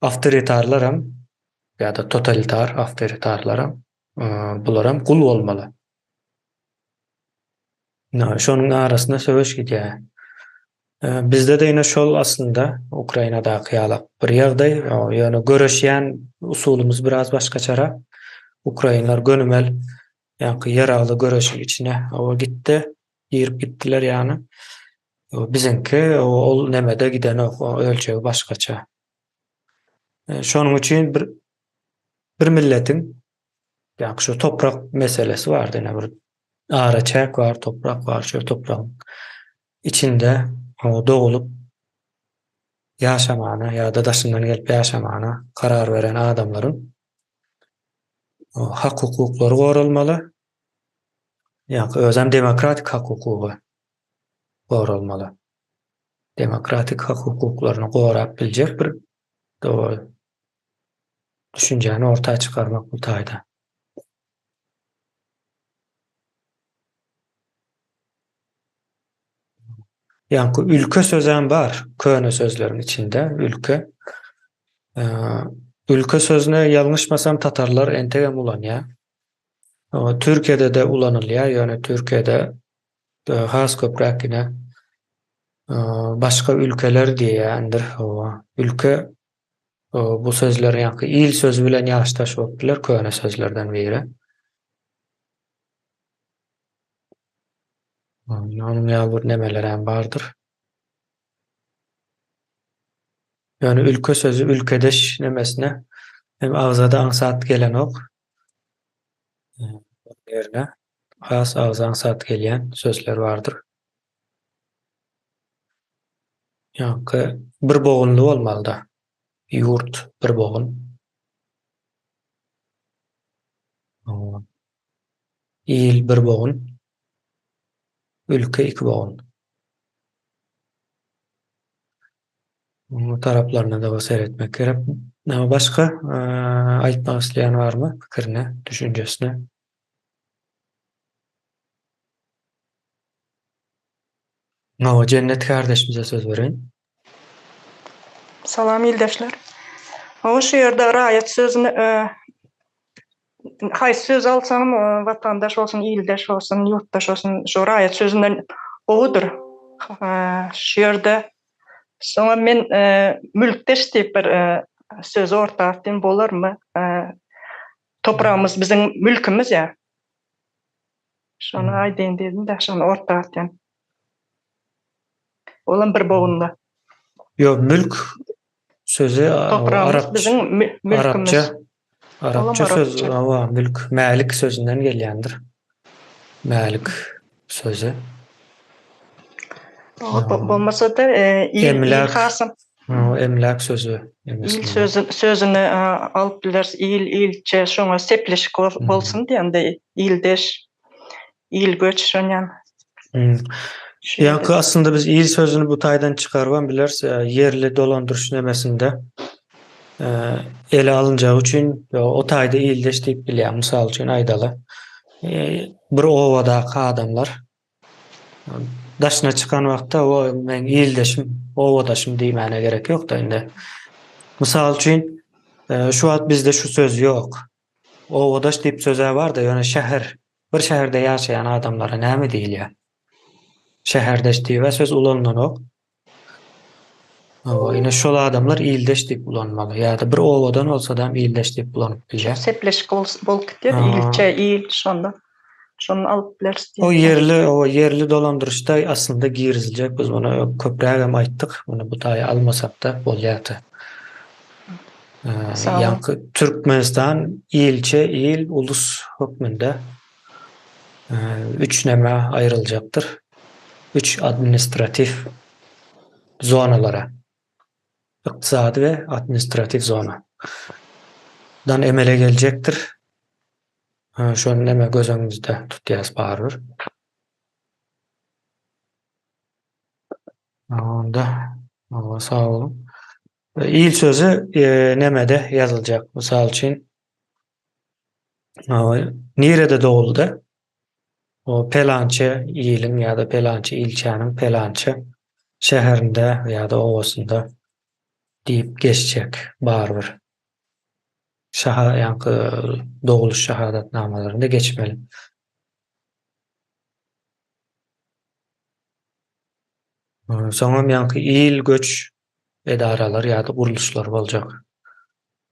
Awtoritarlaram ýa-da totalitar awtoritarlaram bularam gul bolmaly. Şonuň arasynda söweş gidýär. Bizde-de ine şol aslynda Ukrainadaky ýalak bir ýagdaý, ýöne göreşýän usulymyz biraz başgaçarak. Ukrainler gönümel ýaňky ýaragly göreşiň içine oba gitdi, girip gitdiler ýagny. Biziňki ol nemede gidenok, o ölçegi başgaça. Şonuň üçin bir bir milletiň Ýa şu toprak meselesi bardy, ine bir araçäk bar, toprak bar, şu topragyň içinde dogulup ýaşamana ýa-da daşyndan gelip ýaşamana karar beren adamlaryň hak-hukuklary goralmaly. Ýa özem demokratik hak-hukugy goralmaly. Demokratik hak-hukuklaryny gorap biljek bir düşünjäni orta çykarmak bu taýda. Ýaňky ülke sözem bar, köne sözleriň içinde ülke. Ülke sözüne ýalňyşmasam tatarlar entegem ulanýar. Türkiýede-de ulanylýar, ýöne Türkiýede has köpräk ine başga ülkeler diýýändir. Ülke Bu sözler ýaňky il sözi bilen ýaşdaş bolup biler köne sözlerden biri. Onuň ýaly bir nemeler hem bardyr. Ýöne ülke sözi ülkedeş nemesine hem agzada aňsat gelenok. Onuň ýerine has agza aňsat gelýän sözler bardyr. Ýaňky bir bogunly bolmalyda. Ýurt bir bogun. Il bir bogun, ülke iki bogun. Bu taraplaryna da seretmek gerek. Başga aýtmak isleýän barmy pikirine, düşünjesine? Hawa, Jennet kardeşimize söz bereýin. Salam ildeşler. Hawa şu ýerde raýat sözüni haýsy sözi alsaňam watandaş bolsun, ildeş bolsun, ýurtdaş bolsun şu raýat sözünden gowudyr. Şu ýerde soňam men mülkdeş diýip bir sözi orta atdym bolarmy? Topragymyz biziň mülkümiz ýa. Şony aýdaýyn diýdim-de, şony orta atýan. Olam bir bogunly. Ýok, mülk sözi Topragymyz biziň mülkümiz. Arapça. Arapça söz, hawa, mülk, mälik sözünden gelýändir. Mälik sözi. Bolmasa-da, il hasam. Emläk sözi. Il sözi sözüni alyp bileris. Il, ilçe şoňa sepleşik bolsun diýende ildeş, il göç şonýan. Ýaňky aslynda biz il sözüni bu taýdan çykarybam bileris. Ýerli dolandyryş nemesinde ele alynjagy üçin o taýda ildeş diýip bilýär. Mysal üçin aýdaly. Bir obadaky adamlar Daşyna çykan wagtda o meň ildeşim, obadaşym diýmäne gerek ýok-da indi. Mysal üçin, e, şu wagt bizde şu söz ýok. Obadaş diýip söz-ä bar-da, ýöne şäher, bir şäherde ýaşaýan adamlara näme diýilýär? Şäherdeş diýip-ä söz ulanylanok. Hawa, ine şol adamlar ildeş diýip ulanmaly. Ýa-da bir obadan bolsadam ildeş diýip ulanyp bilýär. Sepleşik bolup gitýär, ilçe, il şonda. Şony alyp bileris diýip. O ýerli, o ýerli dolandyryşda aslynda giriziljek. Biz muny köprägem aýtdyk. Muny bu taýy almasak-da bolýardy. Ýaňky Türkmenistan ilçe, il, ulus hökmünde üç nämä aýryljakdyr. Üç administratiw zonalara. Ykdysady we administratiw zona. Dan emele geljekdir. Şony näme göz öňümizde tutýas barybir. Onda sag boluň. Il sözi nemede ýazyljak? Mysal üçin Nirede doguldy? O pelança iliň ýa-da pelança ilçäniň pelança şäherinde ýa-da obasynda diýip geçjek barybir. Şaha ýaňky doguluş şahadatnamalarynda geçmeli. Soňam ýaňky il göç edaralar ýa-da gurluşlar boljak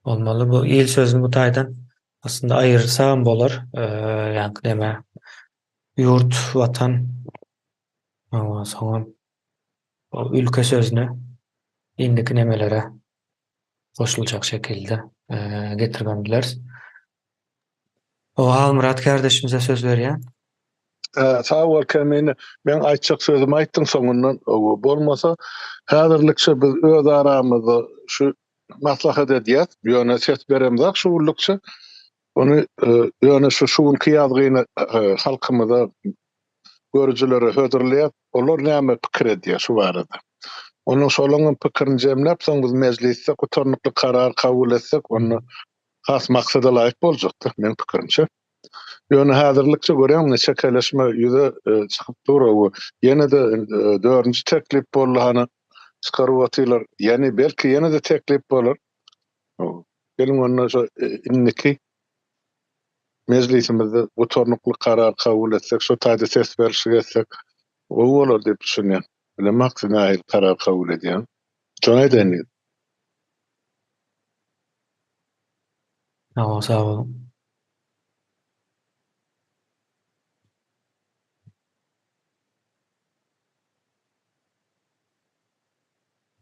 bolmaly. Bu il sözüni bu taýdan aslynda aýyrsagam bolar. Ýaňky neme ýurt, watan, soňam ülke sözüni indiki nemelere goşuljak şekilde getiribem bileris. O Halmyrat kardeşimize söz berýän. Sag bol Kemine. Meň aýtjak sözümi aýtdyň soňundan. Bolmasa häzirlikçe biz öz aramyzda şu maslahat edýäs. Ýöne ses beremzok şu günlükçe. Ony ýöne şu şu günki ýazgyny halkymyza görüjilere hödürleýäs. Olar näme pikir edýär şu barada. Onuň şolaryň pikirini jemläp soň biz mejlisde gutarnykly karar kabul etsek onda has maksada laýyk boljakdyr meň pikirimçe. Ýöne häzirlikçe görýäňmi çekeleşme ýüze çykyp dur we ýene-de dördünji teklip boldy hany çykaryp otyrlar. Ýani belki ýene-de teklip bolar. Geliň onda şo indiki mejlisimizde gutarnykly karar kabul etsek, şo taýda ses berişlik etsek gowy bolar diýip düşünýän. Bilemok siz nähili karar kabul edýäňiz. Şony aýdaýyn diýdim. Sag sag boluň.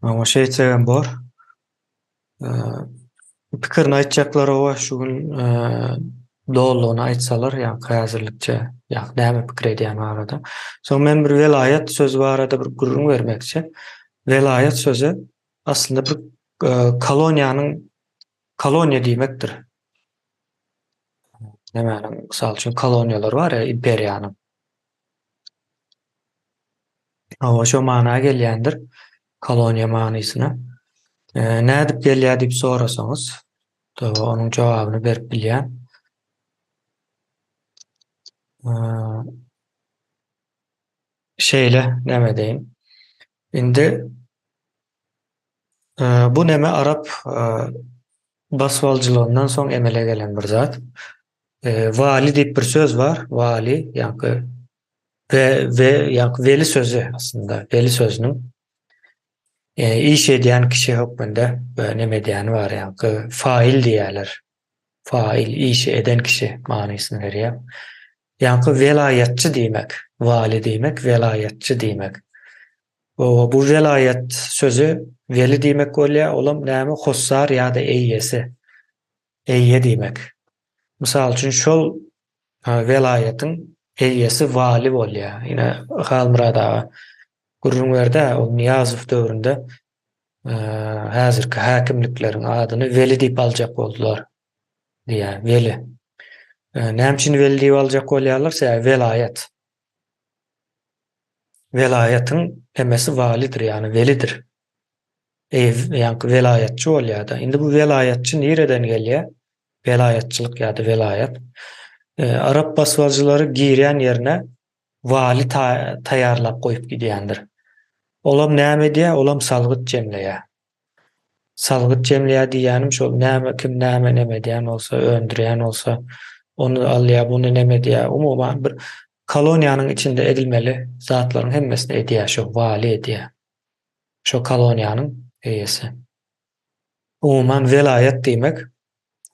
Oňa şeýtsegem bor. Pikirini aýtjaklar oba şu gün dolulygyna aýtsalar, ýa häzirlikçe, ýa näme pikir edýän barada. Soň men bir welaýat sözi barada bir gürrüň bermekçi. Welaýat sözi aslynda bir koloniýanyň koloniýa diýmekdir. Nämäniň, mysal üçin, koloniýalary bar ýa imperiýanyň. Hawa, şo mana gelýändir, koloniýa manysyna. Nädip gelýär diýip sorasaňyz, onuň jogabyny berip bilýän. Şeýle näme deýin. Indi bu neme arap basybalyjylygyndan soň emele gelen bir zat. Wali diýip bir söz bar. Wali, ýaňky we we ýaňky weli sözi aslynda, weli sözüniň iş edýän kişi hökmünde neme edýäni bar, ýaňky fail diýýärler. Fail, işi eden kişi manysyny berýär. Ýaňky welaýatçy diýmek, wali diýmek, welaýatçy diýmek. Bu welaýat sözi weli diýmek bolýar, olam näme hossar ýa-da eýesi, eýe diýmek. Mysal üçin, şol welaýatyň eýesi wali bolýar. Ine, Halmyrat aga gürrüň berdi-ä, ol Nyýazow döwründe häzirki häkimlikleriň adyny weli diýip aljak boldular diýýär, weli. Näme üçin weli diýip aljak bolýarlar? Sebäbi welaýat. Welaýatyň hemmesi walidir, ýagny welidir. Ýaňky welaýatçy bolýar-da. Indi bu welaýatçy nireden gelýär? Welaýatçylyk ýa-da welaýat. Arap basybalyjylary girýän ýerine wali taýýarlap goýup gidýändir. Olam näme edýär? Olam salgyt jemleýär. Salgyt jemleýär diýýänim şol näme kim näme neme edýän bolsa, öndürýän bolsa, ony alýar, buny neme edýär. Umuman bir koloniýanyň içinde edilmeli zatlaryň hemmesini edýär şo wali edýär. Şo koloniýanyň eýesi. Umuman welaýat diýmek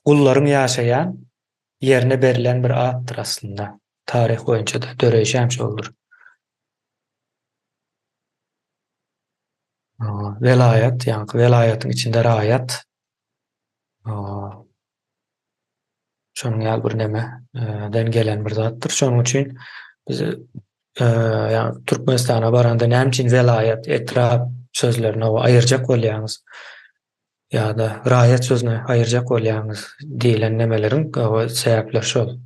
gullaryň ýaşaýan ýerine berlen bir atdyr aslynda. Taryh boýunça-da döreýşem şoldur. Welaýat, ýaňky welaýatyň içinde raýat. Şonuň ýaly bir neme den gelen bir zatdyr. Şonuň üçin biz ýa Türkmenistana baranda näme üçin welaýat, etrap sözlerini aýyrjak bolýaňyz? Ýa-da raýat sözüni aýyrjak bolýaňyz diýlen nemeleriň sebäpleri şol.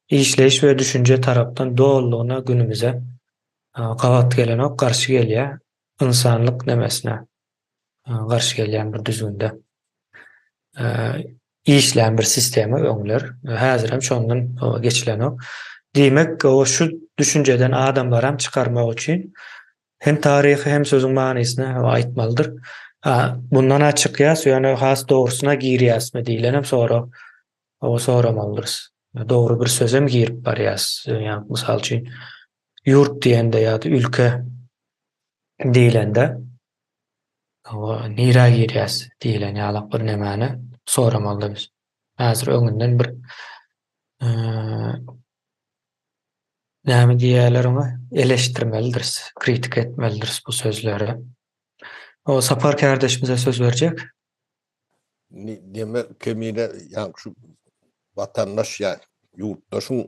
Işleýiş we düşünje tarapdan dolulygyna günümize gabat gelenok, garşy gelýär. Ynsanlyk nemesine garşy gelýän bir düzgünde işlän bir sistema öňler, häzirem şondan geçilenok. Diýmek, şu düşünjeden adamlaram çykarmak üçin hem taryhy hem sözüň manysyny aýtmalydyr. Bundan-a çykýas, ýöne has dogrusyna girýäsmi diýlenem sorag soramalydyrys. Dogry bir sözem girip barýas. Ýa, mysal üçin, ýurt diýende ýa-da ülke diýlende nirä girýäs diýlen ýalak bir nemäni soramalyda biz. Häzir öňünden bir näme diýýärler oňa? Eleşdirmelidiris, kritika etmelidiris bu sözleri. O Sapar kärdeşimize söz berjek. Neme kemine ýa şu watandaş ýa ýurtdaşyň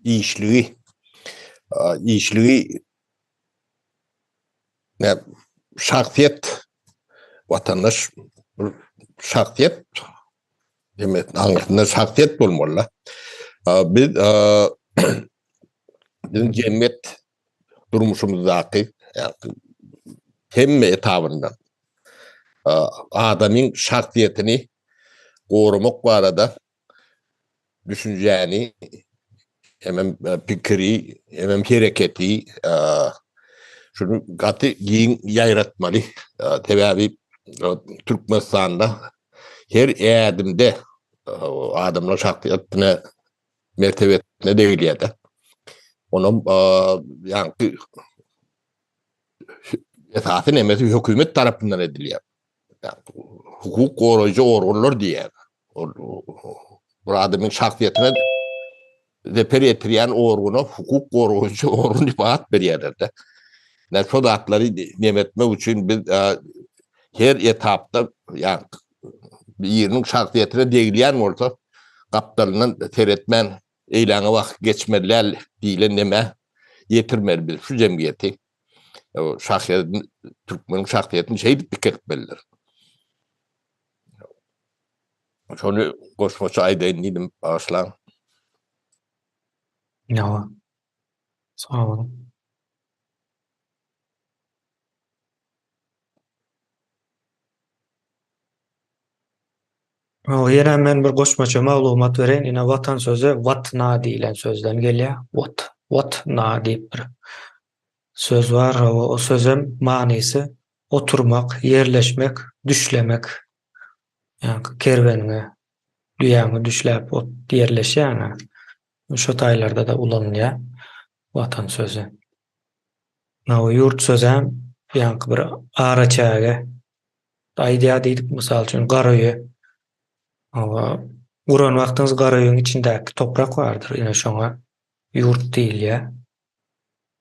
işligi işligi ne şahsyýet watandaş bir şahsyýet demek aňyrsynda şahsyýet bolmaly. Biz biziň jemgyýet durmuşymyzdaky hemme etabynda adamyň şahsyýetini goramak barada düşünjäni hemem pikiri hemem hereketi şuny gaty giň ýaýratmaly. Sebäbi Türkmenistanda her ädimde adamlar şahsyýetine mertebesine degilýär-de. Onam ýaňky esasy nemesi hökümet tarapyndan edilýär. Hukuk goraýjy organlar diýýär. Ol bir adamyň şahsyýetine zeper ýetirýän organa hukuk goraýjy organ diýip at berýärler-de. Näme şo zatlary neme etmek üçin biz her etapda ýa biriniň şahsyýetine degilýän bolsa gapdalyndan seretmän eýläňe wagt geçmeli däl diýlen neme ýetirmeli biz şu jemgyýeti. Şahsyýet türkmeniň şahsyýetini şeýdip dikeltmelidir. Şony goşmaça aýdaýyn diýdim, bagyşlaň. Ýa. Sag boluň. Ýene men bir goşmaça maglumat bereýin. Ine watan sözi watna diýlen sözden gelýär. Wat, watna diýip bir söz bar. O sözem manysy oturmak, ýerleşmek, düşlemek. Ýa-ni kerweniňe, düýäňi düşläp ot ýerleşýäň-ä. Şo taýlarda-da ulanylýar watan sözi. Hawa, ýurt sözem ýaňky bir araçäge aýdýar diýdik, mysal üçin, garöýe. Hawa, guran wagtyňyz garöýüň içindäki toprak bardyr, ine şoňa ýurt diýilýär.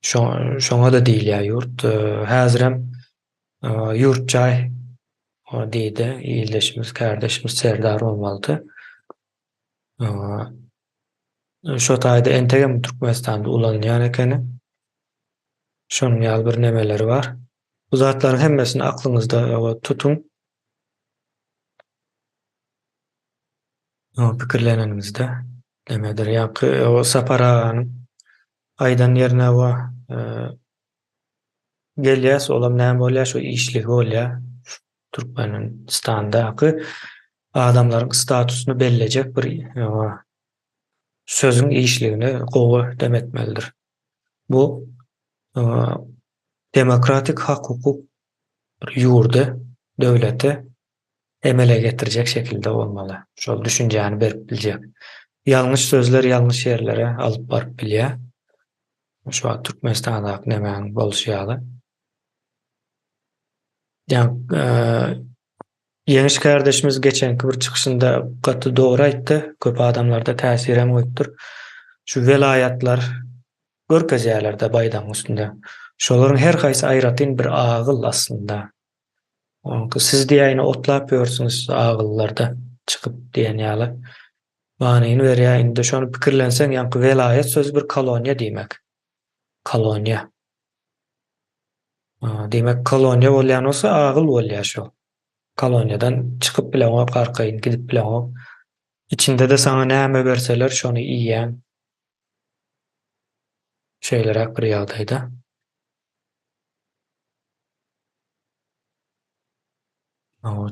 Şoňa-da diýilýär ýurt. Häzirem ýurt jaý diýdi ildeşimiz, kärdeşimiz Serdar bolmalydy. Şo taýda entegem Türkmenistanda ulanylýan ekeni. Şonuň ýaly bir nemeleri bar. Bu zatlaryň hemmesini aklyňyzda tutuň. Pikirleneniňizde nemedir. Ýaňky Sapar aganyň aýdan ýerine we gelýäs, olam näme bolýar, şo işligi bolýar. Türkmenistandaky adamlaryň statusyny bellejek bir sözüň işligini gowy dem etmelidir. Bu demokratik hak-hukuk bir ýurdy, döwleti emele getirjek şekilde bolmaly. Şol düşünjäni berip biljek. Ýalňyş sözler ýalňyş ýerlere alyp baryp bilýär. Şu wagt Türkmenistandaky nemäniň bolşy ýaly. Ýeňiş kärdeşimiz geçenki bir çykyşynda gaty dogry aýtdy, köp adamlarda täsirem goýupdyr. Şu welaýatlar görkezýärler-de baýdagyň üstünde. Şolaryň her haýsy aýratyn bir agyl aslynda. Oňki siz diýäýini otlap ýörsüňiz agyllarda çykyp diýen ýaly manyny berýär. Indi şony pikirlenseň ýaňky welaýat sözi bir koloniýa diýmek. Koloniýa. Diýmek, koloniýa bolýan bolsa agyl bolýar şo. Koloniýadan çykyp bileňok, arkaýyn gidip bileňok. Içinde-de saňa näme berseler şony iýýäň. Şeýleräk bir ýagdaýda.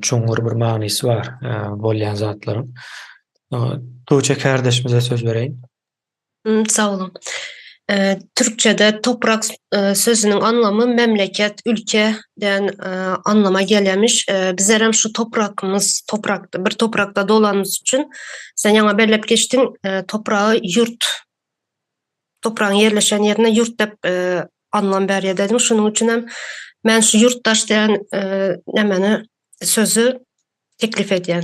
Çuňňur bir manysy bar bolýan zatlaryň. Tuğçe kärdeşimize söz bereýin. Sag boluň. Türkçede toprak sözüniň anlamy memleket, ülke diýen anlama gelýärmiş. Bizlerem şu toprakymyz, toprakda, bir toprakda dolanymyz üçin sen ýaňa belläp geçdiň, topragy ýurt, topragyň ýerleşen ýerine ýurt diýip anlam berýär dediň. Şunuň üçin hem men şu ýurtdaş diýen nämeni sözi teklip edýän.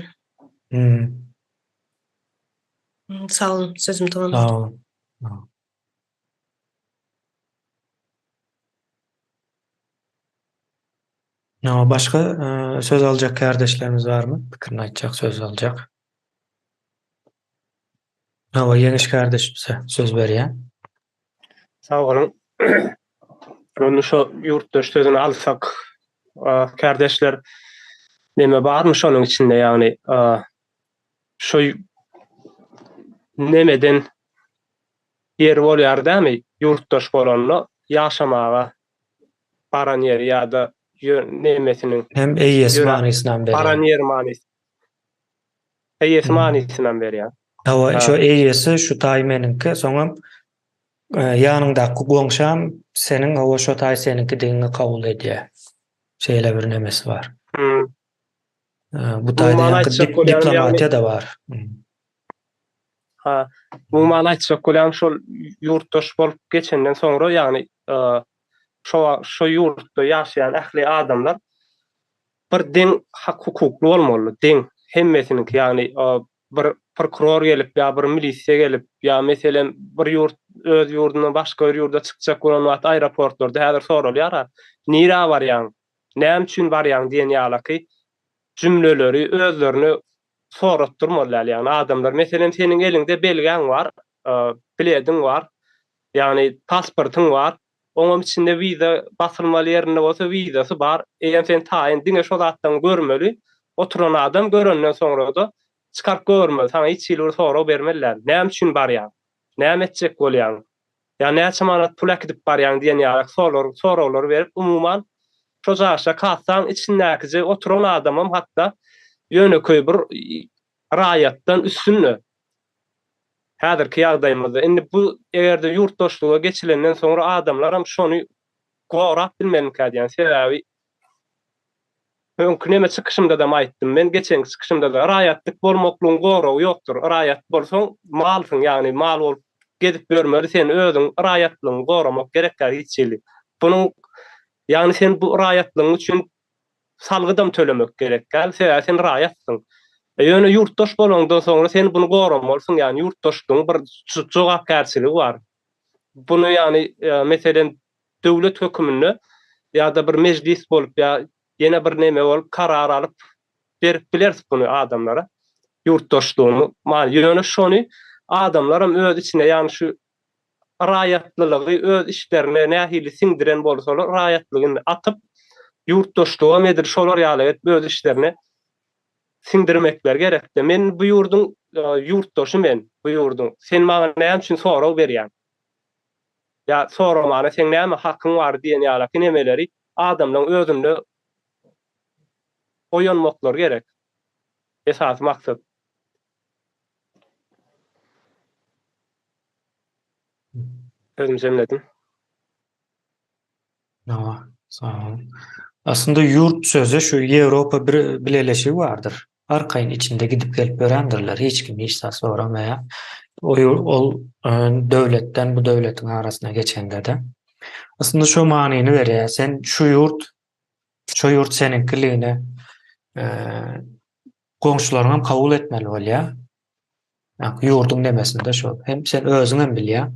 Sag boluň, sözümi tamamladym. Sag boluň. Başga söz aljak kärdeşlerimiz barmy? Pikirini aýtjak, söz aljak. Hawa, Ýeňiş kärdeşimize söz berýän. Sag boluň. Onda şo ýurtdaş sözüni alsak, kärdeşler, neme barmy şonuň içinde, ýagny şo nemeden ýeri bolýar dämi ýurtdaş bolanda ýaşamaga baran ýeri ýa-da nemesiniň hem eýesi manysynam berýär. Baran ýeri manysy. Eýesi manysynam berýär. Hawa, şo eýesi şu taý meniňki, soňam ýanyňdaky goňşam seniň hawa şo taý seniňkidigiňi kabul edýär. Şeýle bir nemesi bar. Bu taýda ýaňky diplomatiýa-da bar. Ha, umuman aýtjak bolýan şol ýurtdaş bolup geçenden soňra, ýagny şo şo ýurtda ýaşaýan ähli adamlar bir deň hak-hukukly bolmaly, deň hemmesiniňki, ýagny bir prokuror gelip ýa bir milisiýa gelip ýa meselem bir ýurt öz ýurdundan başga bir ýurda çykjak bolan wagty aeroportlarda häzir soralýar-a, nirä barýaň, Näme üçin barýaň diýen ýalaky jümleleri özlerine soratdyrmaly däl. Ýagny adamlar, meselem, seniň eliňde belgäň bar, bilediň bar, ýagny pasportyň bar, oňam içinde wiza basylmaly ýerinde bolsa wizasy bar, eýýäm sen taýyn, diňe şo zatlaryňy görmeli, oturan adam görenden soňra-da çykaryp görmeli, saňa hiç hili bir sorag bermeli däl. Näme üçin barýaň? Näme etjek bolýaň? Ýa näçe manat pul äkidip barýaň diýen ýaly soraglar berip, umuman, şo jaşa kassaň içindäkije oturan adamam hatda ýönekeý bir raýatdan üstünde. Häzirki ýagdaýymyzda. Indi bu eger-de ýurtdaşlyga geçilenden soňra adamlaram şony gorap bilmelimikä diýýän. Sebäbi Öňki neme çykyşymdadam aýtdym men geçenki çykyşymdada raýatlyk bolmaklygyň goragy ýokdur raýat bolsaň malsyň ýagny mal bolup gezip ýörmeli sen özüň raýatlygyňy goramak gerekkä hiç hili bunuň ýagny sen bu raýatlygyň üçin salgydam tölemek gerekgäl sebäbi sen raýatsyň ýöne ýurtdaş bolaňdan soňra sen buny goramalysyň ýagny ýurtdaşlygyň bir jogapkärçiligi bar buny ýagny meselem döwlet höküminde ýa-da bir mejlis bolup ýa ýene bir neme bolup karar alyp berip bileris buny adamlara ýurtdaşlygyny many ýöne şony adamlaram öz içine ýagny şu raýatlylygy öz içlerine nähili siňdiren bolsalar raýatlygy indi atyp ýurtdaşlygam edil şolar ýaly edip öz içlerine siňdirmekleri gerekde men bu ýurduň ýurtdaşy men bu ýurduň sen maňa näme üçin sorag berýäň Ýa soramana seň näme hakyň bar diýen ýalaky nemeleri adamlaň özünde oýanmaklary gerek. Esasy maksat. Sözümi jemledim. Hawa, sag boluň. Aslynda ýurt sözi şu Ýewropa bir bileleşigi bardyr. Arkaýyn içinde gidip gelip ýörendirler. Hiç kim hiç zat soramaýar. O ol e, döwletden bu döwletiň arasyna geçende-de. Aslynda şu manyny berýär. Sen şu ýurt, şu ýurt seniňkiligine e, goňşularyň hem kabul etmeli bolýar. Ýurduň nemesinde şol. Hem sen özüň hem bilýäň.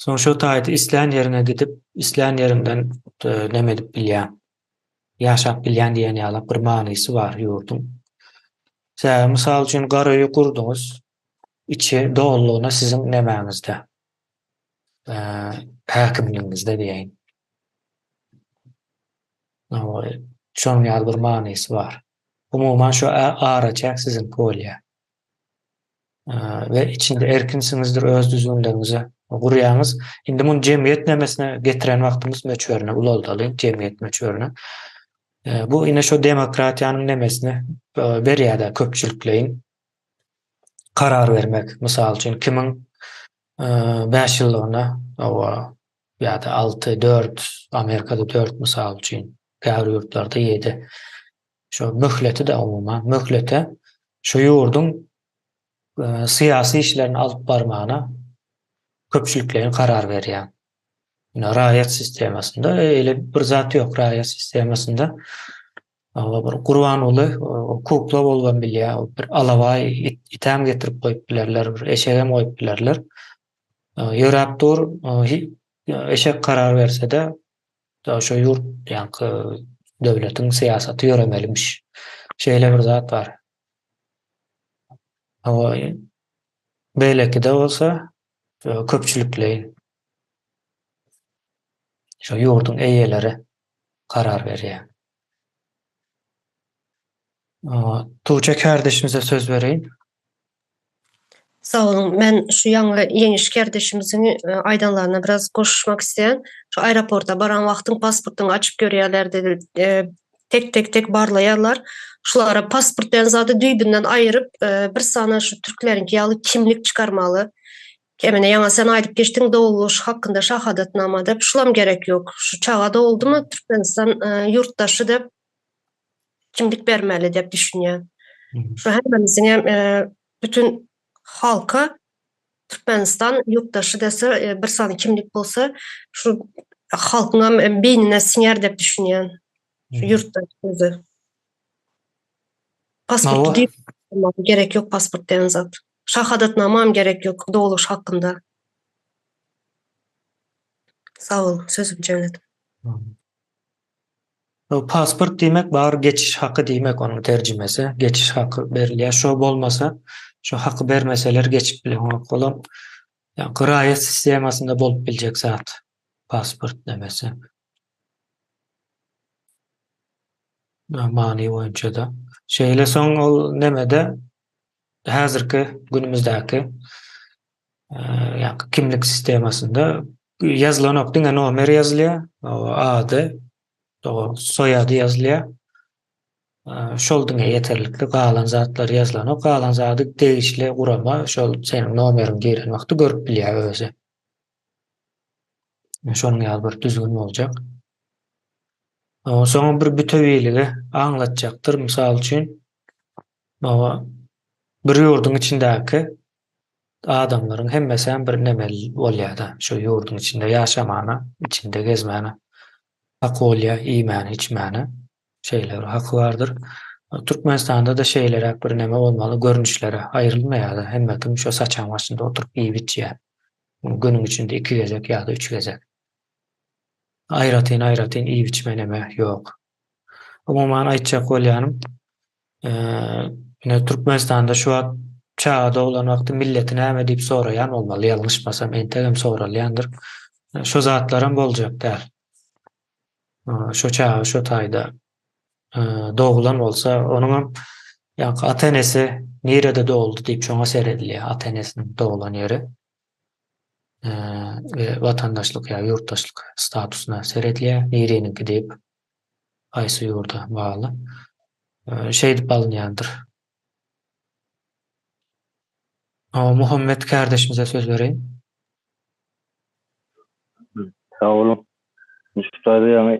Soň şo taýda islän ýeriňe gidip, islän ýeriňden e, neme edip bilýäň. Ýaşap bilýän diýen ýaly bir manysy bar ýurduň. Sebäbi mysal üçin gara öýi gurduňyz, içi dolulygyna siziň nemäňizde. E, häkimligiňizde diýeýin. Şonuň ýaly bir manysy bar. Umuman şu araçäk siziňki bolýar. We içinde erkinsiňizdir öz düzgünleriňizi gurýaňyz. Indi muny jemgyýet nemesine getiren wagtymyz möçberine ulaldalyň, jemgyýet möçberine. Bu ine şu demokratiýanyň nemesini berýär-de köpçülikleýin karar bermek. Mysal üçin kimiň 5 ýyllygyna ýa-da 6, 4, Amerikada 4 mysal üçin, käbir ýurtlarda 7. Şo möhleti-de umuman, möhlete şu ýurduň e, syýasy işlerini alyp barmagyna köpçülikleýin karar berýär. Ine raýat sistemasynda eýle bir zat ýok raýat sistemasynda. Ama bir Gurbanguly kukla bolubam bilýär, bir alabaý itäm getirip goýup bilerler, bir eşegem goýup bilerler. Ýöräp dur, eşek karar berse-de, şo ýurt, ýaňky döwletiň syýasaty ýöremelimiş. Şeýle bir zat bar. Hawa, beýlekide bolsa köpçülikleýin şo ýurduň eýeleri karar berýär. Tuğçe kardeşimize söz bereýin. Sag boluň. Men şu ýaňy Ýeňiş kardeşimiziň e, aýdanlaryna biraz goşuşmak isleýän. Şu aeroporta baran wagtyň pasportyňy açyp görýärler dedi. E, tek tek tek barlaýarlar. Şulara pasport diýen zady düýbünden aýyryp, e, bir sany şu türkleriňki ýaly kimlik çykarmaly. Kemine ýaňy sen aýdyp geçdiň doguluş hakynda şahadatnama diýip, şulam gerek ýok. Şu çaga doguldymy Türkmenistan ýurtdaşy diýip kimlik bermeli diýip düşünýän. Şu hemmämiziň hem e, bütün halka Türkmenistan ýurtdaşy dese e, bir sany kimlik bolsa şu halkyň hem e, beýnine siňer diýip düşünýän. Şu ýurtdaş sözi. Pasport diýip gerek ýok pasport diýen zat. Şahadatnama hem gerek ýok doguluş hakynda. Sag bol, sözüm jemledim. Pasport diýmek bar geçiş haky diýmek onuň terjimesi. Geçiş haky berilýär. Şo bolmasa, şo haky bermeseler geçip bileňok. Olam ýa raýat sistemasynda bolup biljek zat. Pasport nemesi. Many boýunça-da. Şeýle soň ol nemede häzirki günümizdäki. Ýa kimlik sistemasynda ýazylanok, diňe nomer ýazylýar, ady, soýady ýazylýar. Şol diňe ýeterlikli, galan zatlar ýazylanok. Galan zady degişli gurama şol seniň nomeriň giren wagty görüp bilýär özi. Şonuň ýaly bir düzgün boljak. Soňam bir bütewiligi aňlatjakdyr. Mysal üçin, bir ýurduň içindäki adamlaryň hemmesi hem bir nemeli bolýar-da, şu ýurduň içinde ýaşamana, içinde gezmäne haky bolýar, iýmäne, içmäne şeýle bir haky bardyr. Türkmenistanda-da şeýleräk bir neme bolmaly, görnüşlere aýrylmaýar-da, hemme kim şo saçagyň başynda oturyp iýip-içýär. Günüň içinde iki gezek ýa-da üç gezek. Aýratyn-aýratyn iýip-içme neme ýok. Umuman aýtjak bolýanym, Ine Türkmenistanda şu wagt çaga doglan wagty milleti näme diýip soraýan bolmaly, ýalňyşmasam entegem soralýandyr. Şo zatlaram boljak däl. Şo çaga şo taýda doglan bolsa, onuňam ýaňky ata-enesi nirede doguldy diýip şoňa seredilýär, ata-enesiniň doglan ýeri we watandaşlyk ýa ýurtdaşlyk statusyna seredilýär, nireniňki diýip. Haýsy ýurda bagly. Şeýdip alynýandyr. Muhammet kärdeşimize söz bereýin. Sag boluň. Şu taýda ýaňy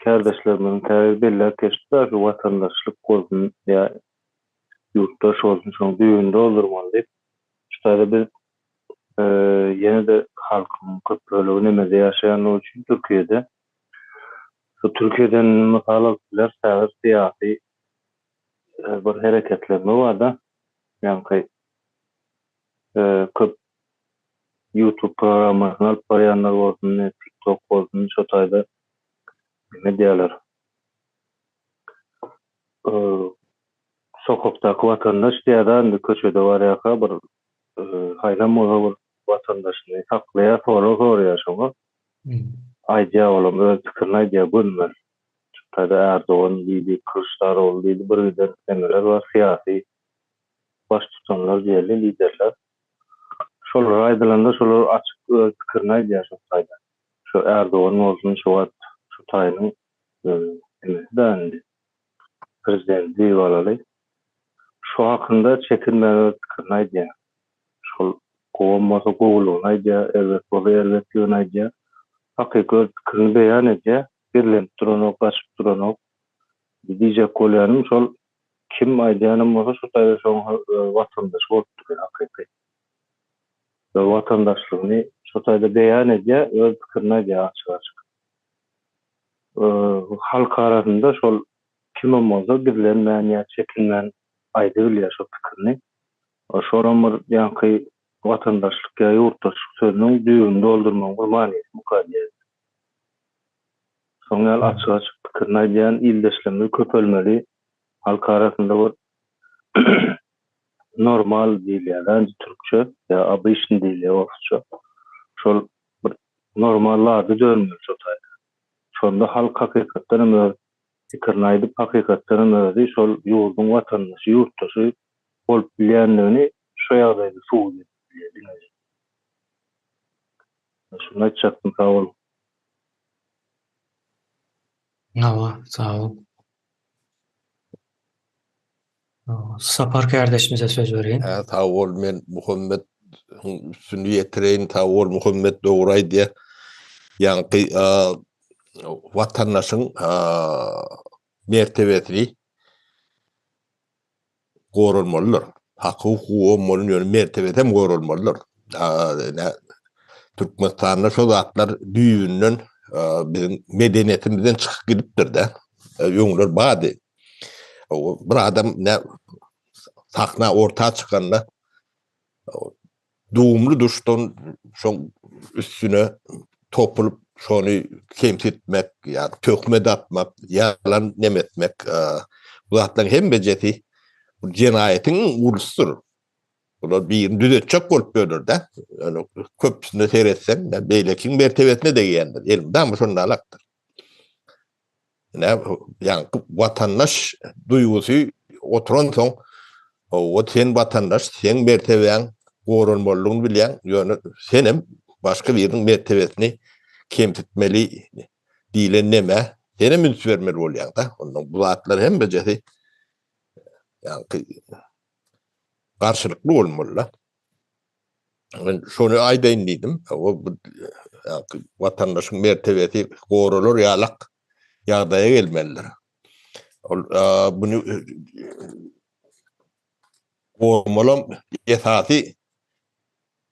kärdeşlerimiziň käbiri belläp geçdiler, şu watandaşlyk bolsun ýa ýurtdaş bolsun şoň düýbüni doldurmaly diýip. Şu taýda biz ýene-de halkyň köp bölegi nemede ýaşaýanlygy üçin Türkiýede Şu Türkiýeden mysal alyp bileris, häzir syýasy bir hereketlenme bar-da, ýaňky köp YouTube programmasyny alyp barýanlar bolsun, TikTok bolsun, şo taýda neme edýärler. Sokakdaky watandaş diýýär-de, indi köçede barýarka bir haýsam bolsa bir watandaşyny saklaýar, sorag soraýar şoňa. Aýdýar olam öz pikirini aýdýar gönümel. Şu taýda Erdogan diýdi, Kylyçdarogly diýdi bir giden nemeler bar syýasy baştutanlar diýeli liderler. Şolara aýdylanda şolar açyk öz pikirini aýdýar şo taýda. Şu Erdogan bolsun şu wagt şu taýynyň nemesi da indi prezidenti diýip alaly. Şu hakynda çekinmän öz pikirini aýdýar. Şol gowam bolsa gowulygyny aýdýar, erbet bolsa erbetligini aýdýar. Hakyky öz pikirini beýan edýär. Gizlenip duranok, gaçyp duranok. Diýjek bolýanym şol kim aýdýanam bolsa şu taýda şoň öz watandaşy bolup durýar hakyky. Öz watandaşlygyny şo taýda beýan edýär, öz pikirini aýdýar açyk-açyk. Halk arasynda şol kimem bolsa gizlenmän ýa çekinmän aýdybilýär şo pikirini. Şolam bir ýaňky watandaşlyk ýa ýurtdaşlyk sözüniň düýbüni doldurmagyň bir manysymyka diýýän. Şoň ýaly açyk-açyk pikirini aýdýan ildeşlerimiz köpelmeli. Halk arasynda bir normal diýilýär-dä indi türkçe ýa obyçnyý diýilýär orsça. Şol bir normal lady dönmeli şo taýda. Şonda halk hakykatdan hem öz pikirini aýdyp, hakykatdan hem özi şol ýurduň watandaşy, ýurtdaşy bolup bilýändigini şu ýagdaýda subut edip bilýär diňeje. Şuny aýtjakdym sag boluň. Hawa, sag bol. Sapar kärdeşimize söz bereýin. Hä, sag bol, men Muhammet üstüni ýetireýin, sag bol Muhammet dogry aýdýar. Ýaňky watandaşyň mertebesini goralmalydyr. Haky hukugam bolun ýöne mertebesi hem goralmalydyr. Türkmenistanda şo zatlar düýbünden biziň medeniýetimizden çykyp gidipdir-de. Öňler bardy. Bir adam ne sahna orta çykanda Dumly duşdan şoň üstüne topulyp şony kemsitmek ýa töhmet atmak, ýalan nem etmek, bu zatlaryň hemmejesi bu jenaýatyň ulusydyr. Bular birini düzetjek bolup ýörler-de. Ýöne köpüsine seretseň, beýlekiň mertebesine degýändir. Elmydama şondalakdyr. Ine, ýaňky watandaş duýgusy oturansoň, hawa, sen watandaş, seň mertebäň. goranmalydygyny bilýäň, ýöne senem başga biriniň mertebesini kemsitmeli diýlen nemä senem üns bermeli bolýaň-da. Ondan bu zatlar hemmejesi ýaňky garşylykly bolmaly-da. Men şony aýdaýyn diýdim. O bu ýaňky watandaşyň mertebesi goralar ýalak ýagdaýa gelmelidir. Ol buny goramalam esasy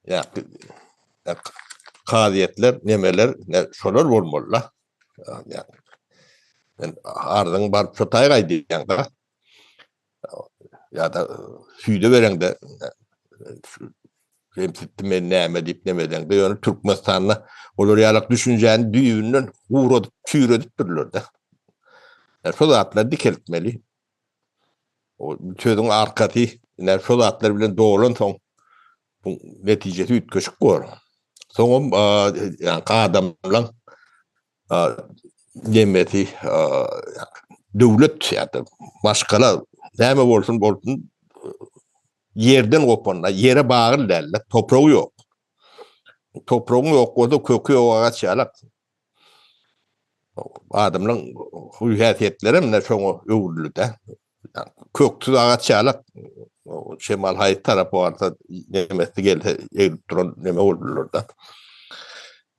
ýa-da kazyýetler, nemeler, şolar bolmaly-da. Men arzyňy baryp şo taýga aýdýaň-da. Ýa-da süýde bereňde kemsitdi men näme diýip neme edeňde, ýöne Türkmenistanda olar ýalak düşünjäni düýbünden guradyp, çüýredipdirler-de. Şo zatlary dikeltmeli. O sözüň arkasy ine şo zatlar bilen dolansoň bu netijesi üýtgeşik bor. Soňam ýaňky adamlaň nemesi döwlet ýa-da maşgala näme bolsun bolsun ýerden gopanda ýere bagly dälde topragy ýok. Topragyň ýok bolsa köki ýok agaç ýalak. Adamlaň huy-häsiýetlerem ine şoňa öwrüldi-de. Köksüz agaç ýalak şemal haýsy tarapa barsa nemesi gelse eglip duran neme boldular-da.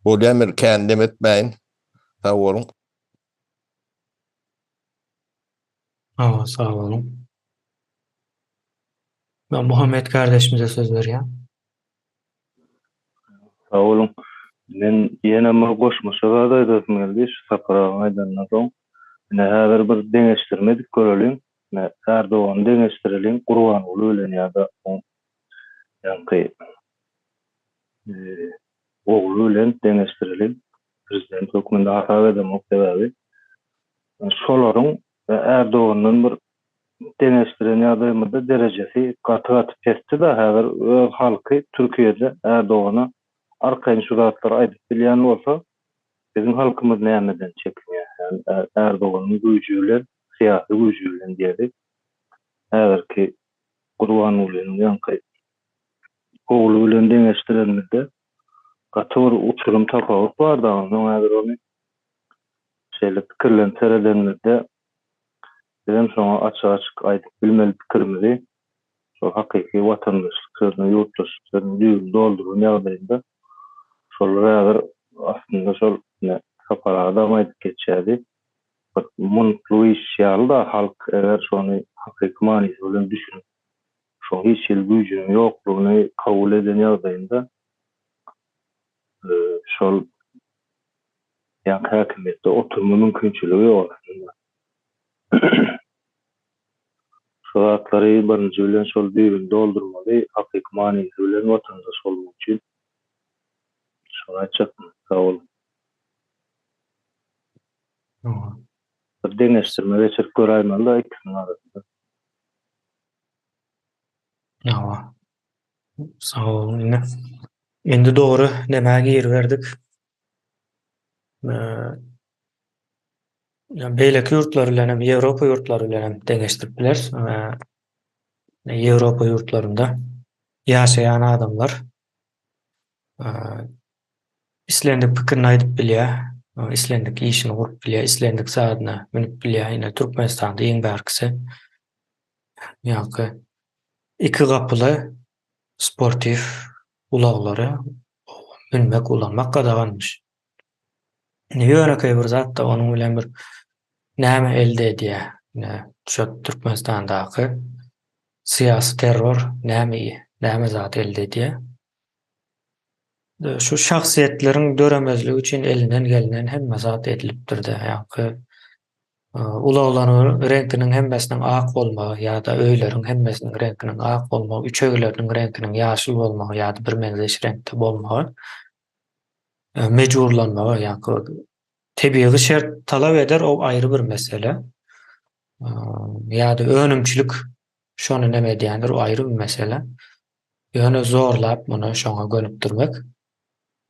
Bolýa men kän neme etmäýin. Sag boluň. Hawa, sag boluň. Men Muhammet kardeşimize söz berýän. Sag boluň. Men ýene bir goşmaça zat aýdasym geldi şu Sapar agaň aýdanyndan soň. Ine häzir bir deňeşdirme edip göreliň. Ine Ärdogany deňeşdireliň Gurbanguly bilen ýa-da oň ýaňky ogly bilen deňeşdireliň. Prezident hökmünde hasap edemok sebäbi şolaryň Ärdogandan bir deňeşdiren ýagdaýymyzda derejesi gaty-gaty pesdi-de, häzir öz halky Türkiýede Ärdogana arkaýyn şu zatlary aýdyp bilýän bolsa, biziň halkymyz nämeden çekinýär? Ýagny Ärdoganyň güýji bilen, syýasy güýji bilen diýeli, häzirki Gurbangulynyň ýaňky ogly bilen deňeşdirenimizde gaty bir uçurum tapawut bar-da, onsoň häzir ony şeýle pikirlenip seredenimizde Bizem şoňa açyk-açyk aýdyp bilmeli pikirimizi, şol hakyky watandaşlyk sözüne, ýurtdaşlyk sözüniň düýbüni dolduran ýagdaýynda şolar häzir aslynda şol ine Sapar agam aýdyp geçýärdi, bir munutlyk iş ýaly-da halk eger şony hakyky manysy bilen düşünip, şoň hiç hili güýjüniň ýoklugyny kabul eden ýagdaýynda şol ýaňky häkimiýetde oturma mümkinçiligi ýok aslynda. Şu zatlary birinji bilen şol düýbüni doldurmaly, hakyky manysy bilen watandaş bolmak üçin. Şony aýtjakdym. Sag boluň. Bir deňeşdirme geçirip göräýmeli-da ikisiniň arasynda. Hawa. Sag boluň indi. Indi dogry nämä giriberdik. Beýleki ýurtlar bilen hem, Ýewropa ýurtlary bilen hem deňeşdirip bileris. Ýewropa ýurtlarynda ýaşaýan adamlar islendik pikirini aýdyp bilýär, islendik işini gurup bilýär, islendik zadyna münüp bilýär. Ine, Türkmenistanda iň bärkisi ýaňky iki gapyly sportiw ulaglary münmek, ulanmak gadaganmyş. Indi ýönekeý bir zat-da, onuň bilen bir näme elde edýär? Ine, şu Türkmenistandaky syýasy terror näme, näme zat elde edýär? Şu şahsyýetleriň döremezligi üçin elinden gelnen hemme zat edilipdir-de, ýaňky ulaglaryň reňkiniň hemmesiniň ak bolmagy ýa-da öýleriň hemmesiniň reňkiniň ak bolmagy, üçegleriniň reňkiniň ýaşyl bolmagy ýa-da birmeňzeş reňkde bolmagy mejburlanmagy ýa-da tebigy şert talap eder, o aýry bir mesele. Ýa-da önümçilik şony neme edýändir, o aýry bir mesele. Ýöne zorlap muny şoňa gönükdirmek.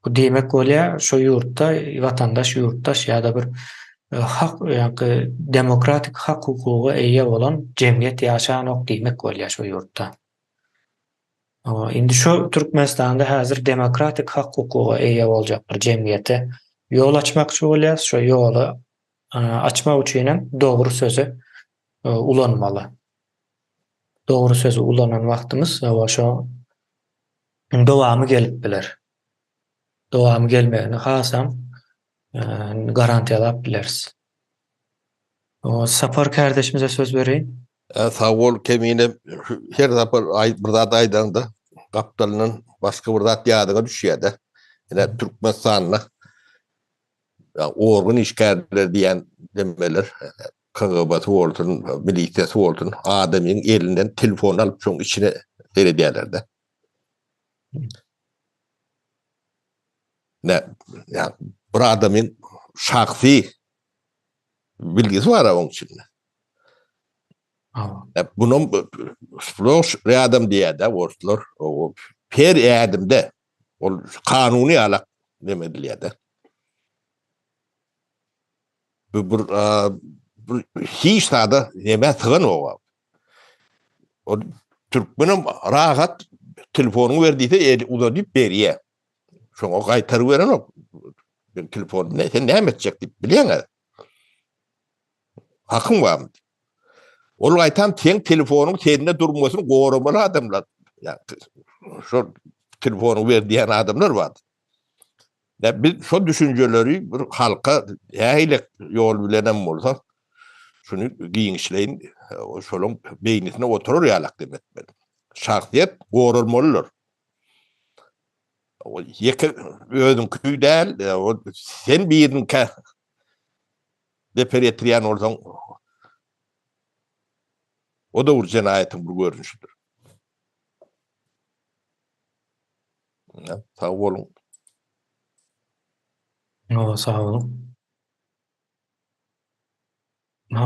Bu diýmek bolýar, şo ýurtda watandaş, ýurtdaş ýa-da bir hak, ýa-da demokratik hak-hukuga eýe bolan jemgyýet ýaşanok diýmek bolýar şo ýurtda. Indi şu Türkmenistanda häzir demokratik hak-hukuga eýe boljak bir jemgyýete ýol açmakçy bolýas. Şo ýoly açmak üçin hem dogry sözi ulanmaly. Dogry sözi ulanan wagtymyz şo dowamy gelip biler. Dowamy gelmegini hasam garantiýalap bileris. Sapar kärdeşimize söz bereýin. Sag bol Kemine her sapar bir zat aýdaňda gapdalyndan başga bir zat ýadyňa düşýär-de. Ine Türkmenistanda organ işgärleri diýen demeler KGB-si bolsun, milisiýasy bolsun adamyň elinden telefony alyp şoň içine seredýärler-de. Ne, ýa bir adamyň şahsy bilgisi bar oň içinde. Hawa. Bunam sploş rядом diýýär-de orslar. O her ädimde ol kanuny ýalak neme edilýär-de. Bu bir bir hiç zada neme syganok. O türkmenem rahat telefonyňy ber diýse eli uzadyp berýär. Şoňa gaýtaryp berenok. Ben telefon ne sen näme etjek diýip bilýäň. Hakyň barmy? Ol gaýtam seň telefonyň sende durmasyny goramaly adamlar. Ýa şol telefonyňy ber diýen adamlar bar. Ya biz şo düşünjeleri bir halka nähili ýol bilen hem bolsa şuny giňişleýin şolaň beýnisine oturar ýalak diýip etmeli. Şahsyýet goralmalydyr. Ýeke özüňki däl, sen biriniňkä zeper ýetirýän bolsaň, o-da bir jenaýatyň bir görnüşidir. Sag boluň. Hawa, sag boluň.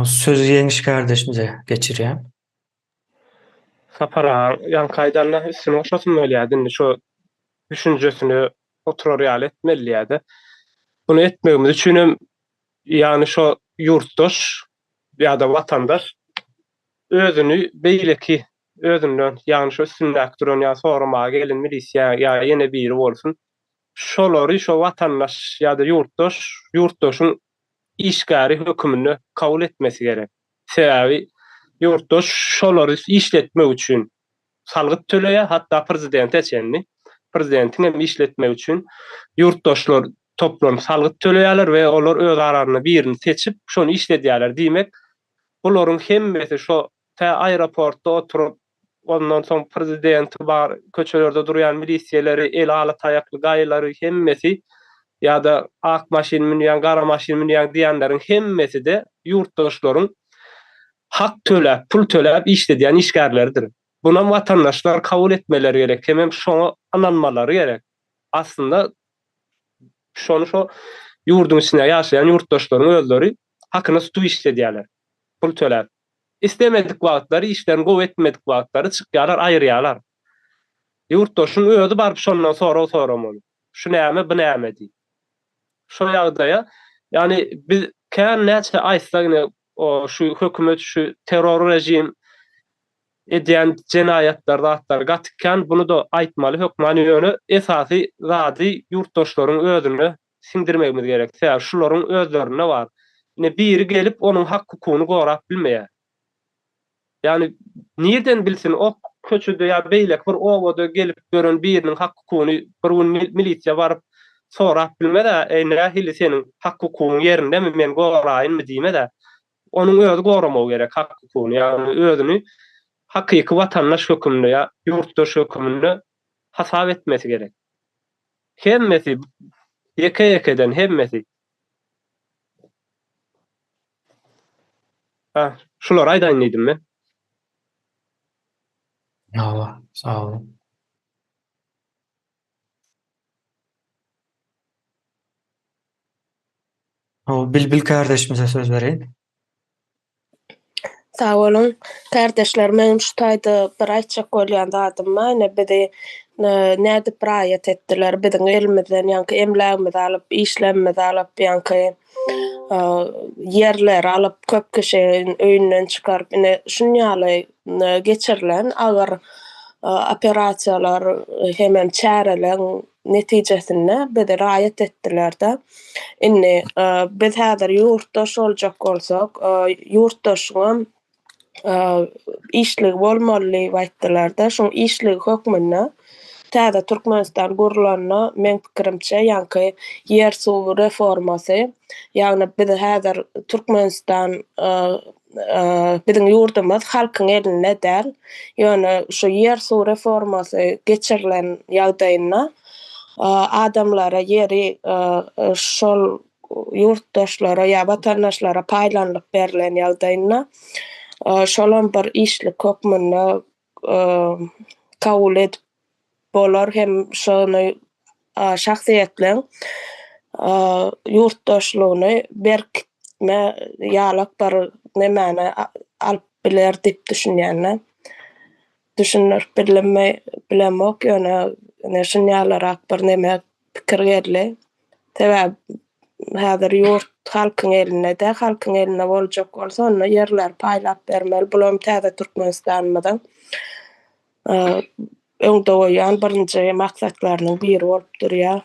Sözi Ýeňiş kardeşimize geçirýän. Sapar aga ýaňky aýdanyna üstüne goşasym gelýärdi indi şo düşünjesine oturar ýaly etmeli diýýärdi. Muny etmegimiz üçinem ýagny şo ýurtdaş ýa-da watandaş özüni beýleki özünden ýagny şo üstündäki duran ýa soramaga gelen milisiýa ýa ýene biri bolsun şolary şo watandaş ýa-da ýurtdaş ýurtdaşyň işgäri höküminde kabul etmesi gerek. Sebäbi ýurtda şolary işletmek üçin salgyt töleýär, hatda prezidente çenli. Prezidentiň hem işletmegi üçin ýurtdaşlar toplanyp salgyt töleýärler we olar öz aralarynda birini seçip, şony işledýärler. Diýmek, bularyň hemmesi şo tä aeroportda oturyp, Ondan soň prezidenti bar, köçelerde durýan milisiýaleri, eli ala taýakly gaýylary hemmesi ýa-da ak maşyn münýäň, gara maşyn münýäň diýenleriň hemmesi-de ýurtdaşlaryň hak töläp, pul töläp işledýän işgärleridir. Bunam watandaşlar kabul etmeleri gerek hemem şoňa ynanmalary gerek. Aslynda şony şo ýurduň içinde ýaşaýan ýurtdaşlaryň özleri hakyna tutup işledýärler, pul töläp. Islemedik wagtlary, işlerini gowy etmedik wagtlary çykýarlar, aýyrýarlar. Ýurtdaşyň özi baryp şondan sorag soramaly. Şu näme, bu näme diýip. Şo ýagdaýa, ýagny biz kän näçe aýtsak ine şu hökümet, şu terror režim edýän jenaýatlar zatlar gaty kän, buny-da aýtmaly hökman, ýöne esasy zady ýurtdaşlaryň özüne siňdirmegimiz gerek. Sebäbi şularyň özlerinde bar. Ine biri gelip onuň hak-hukugyny gorap bilmeýär. Ýagny nirden bilsin o köçede ýa beýleki bir obada gelip ýören biriniň hak-hukugyny bir gün milisiýa baryp sorap bilmez-ä, eý nähili seniň hak-hukugyň ýerindemi men goraýynmy diýmez-ä. Onuň özi goramagy gerek hak-hukugyny, ýagny özüni hakyky watandaş höküminde ýa ýurtdaş höküminde hasap etmesi gerek. Hemmesi ýeke-ýekeden hemmesi. Ha, şulary aýdaýyn diýdim men. Hawa, sag boluň. Hawa, Bilbil kardeşimize söz bereýin. Sag boluň. Kärdeşler meň şu taýda bir aýtjak bolýan zadym bar ine bizi nädip raýat etdiler biziň elimizden ýaňky emlägimizi alyp işlemimizi alyp ýaňky ýerleri alyp köp kişi öýünden çykaryp ine şunýaly geçirilen agyr. Operasiýalar hemem çäreleň netijesinde bizi raýat etdiler-de. Indi biz häzir ýurtdaş boljak bolsak, ýurtdaşyňam işligi bolmaly diýip aýtdylar-da. Şoň işligi hökmünde täze Türkmenistan gurlanda, meň pikirimçe, ýaňky ýer-suw reformasy, ýagny biz häzir Türkmenistan biziň ýurdumyz halkyň elinde däl. Ýöne şu ýer-suw reformasy geçirilen ýagdaýynda adamlara ýeri şol ýurtdaşlara ýa watandaşlara paýlanylyp berlen ýagdaýynda şolam bir işlik hökmünde kabul edip bolar hem şony şahsyýetleň ýurtdaşlygyny berkitme ýalak bir nemäni alyp biler diýip düşünýän-de. Düşündirip bildimmi bilemok, ýöne ine şun ýalyrak bir neme pikir geldi. Sebäbi häzir ýurt halkyň elinde-de, halkyň elinde boljak bolsa onda ýerleri paýlap bermeli. Bulam täze Türkmenistanymyzyň öňde goýýan birinji maksatlarynyň biri bolup durýar.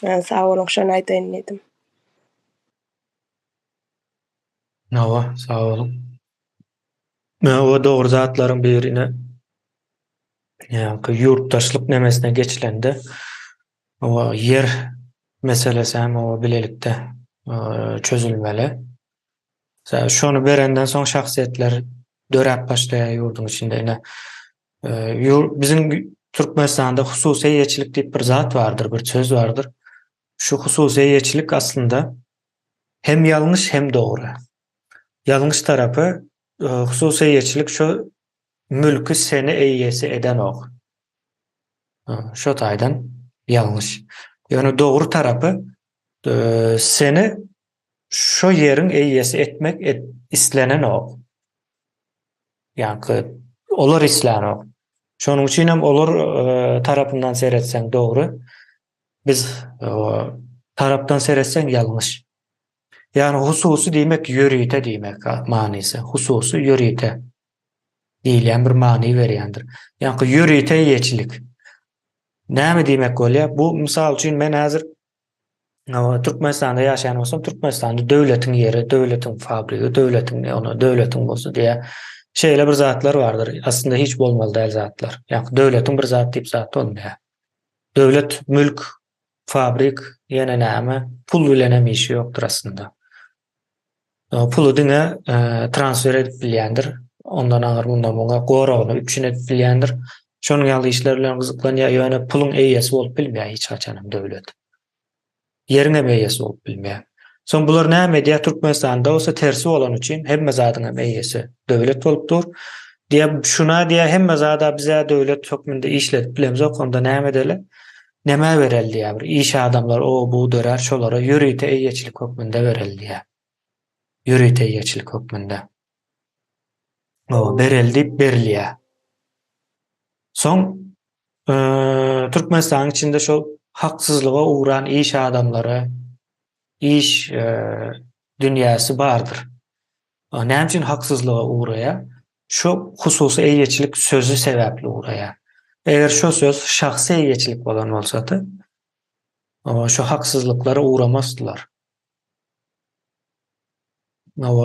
Sag boluň şony aýdaýyn diýdim. Hawa, sag boluň. O dogry zatlaryň birine ýa-ki ýurtdaşlyk nemesine geçilende o ýer meselesi hem o bilelikde çözülmeli. Şony berenden soň şahsyýetler döräp başlaýar ýurduň içinde. Ine, biziň Türkmenistanda hususy eýeçilik diýip bir zat bardyr, bir söz bardyr. Şu hususy eýeçilik aslynda hem ýalňyş hem dogry. Ýalňyş tarapy hususy eýeçilik şu mülki seni eýesi edenok. Şo taýdan ýalňyş. Ýöne dogry tarapy seni şo ýeriň eýesi etmek et, islenenok. Ýaňky olar islänok. Şonuň üçin hem olar e, tarapyndan seretseň dogry. Biz e, tarapdan seretseň ýalňyş. Ýagny hususy diýmek ýörite diýmek manysy. Hususy ýörite diýilýän bir many berýändir. Ýagny ýörite eýeçilik. Näme diýmek bolýar? Bu mysal üçin men häzir Türkmenistanda ýaşaýan bolsam, Türkmenistanda döwletiň ýeri, döwletiň fabrigi, döwletiň ony, döwletiň bolsa diýä. Şeýle bir zatlar bardyr. Aslynda hiç bolmaly däl zatlar. Ýagny döwletiň bir zat diýip zat bolmaýar. Döwlet mülk, fabrik, ýene näme, pul bilen hem işi ýokdur aslynda. Puly diňe transfer edip bilýändir. Ondan aňyr mundan muňa goragyny üpjün edip bilýändir. Şonuň ýaly işler bilen gyzyklanýar, ýöne puluň eýesi bolup bilmeýär hiç haçan hem döwlet. Ýeriň hem eýesi bolup bilmeýär. Soň bular näme edýär? Türkmenistanda bolsa tersi bolany üçin hemme zadyň hem eýesi döwlet bolup dur. Diýä şuna diýä hemme zada bize döwlet hökmünde işledip bilemzok, onda näme edeli? Nämä bereli diýä bir iş adamlar o bu dörär şolara ýörite eýeçilik hökmünde bereli diýä. Ýörite eýeçilik hökmünde. O bereli diýip berilýär. Soň Türkmenistanyň içinde şol haksyzlyga ugran iş adamlary, iş dünýäsi bardyr. Näme üçin haksyzlyga ugraýar? Şu hususy eýeçilik sözi sebäpli ugraýar. Eger şu söz şahsy eýeçilik bolan bolsady, şu haksyzlyklara ugramazdylar.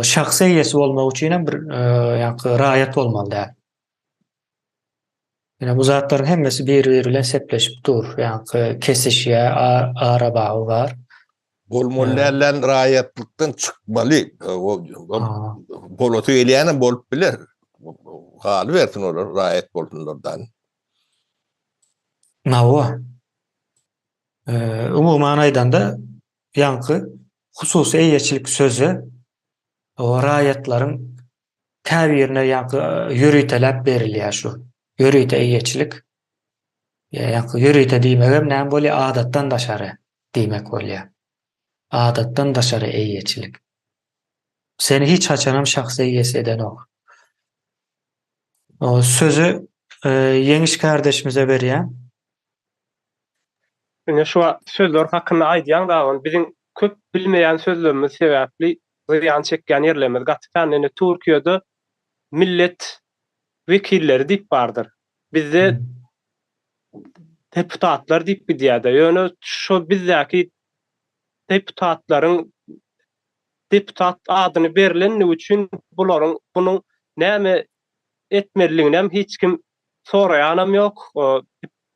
Şahsy eýesi bolmak üçin hem bir ýa-da raýat bolmaly däl. Ýöne bu zatlaryň hemmesi bir-biri bilen sepleşip dur. Ýaňky kesişýär, ara bagy bar. Bolmaly dälden raýatlykdan çykmaly. Bolasy gelýänem bolup biler. Galybersin olar raýat bolsunlardan. Hawa. Umuman aýdanda, ýaňky hususy eýeçilik sözi raýatlaryň käbirine ýaňky ýöriteläp berilýär şu. Ýörite eýeçilik. Ýaňky ýörite diýmegem näme bolýar? Adatdan daşary diýmek bolýar. Adatdan daşary eýeçilik. Seni hiç haçanam şahsy eýesi edenok. O sözi e, Ýeňiş kardeşimize berýän. Ine şu sözler hakynda aýdýaň dagy biziň köp bilmeýän sözlerimiz sebäpli zyýan çekýän ýerlerimiz gaty kän. Ine Türkiýede millet wekilleri diýip bardyr. Bizde hmm. Deputatlar diýip gidýär-de. Ýöne şo bizdäki deputatlaryň deputat adyny berlenligi üçin bularyň bunuň näme etmeliliginem hiç kim soraýanam ýok,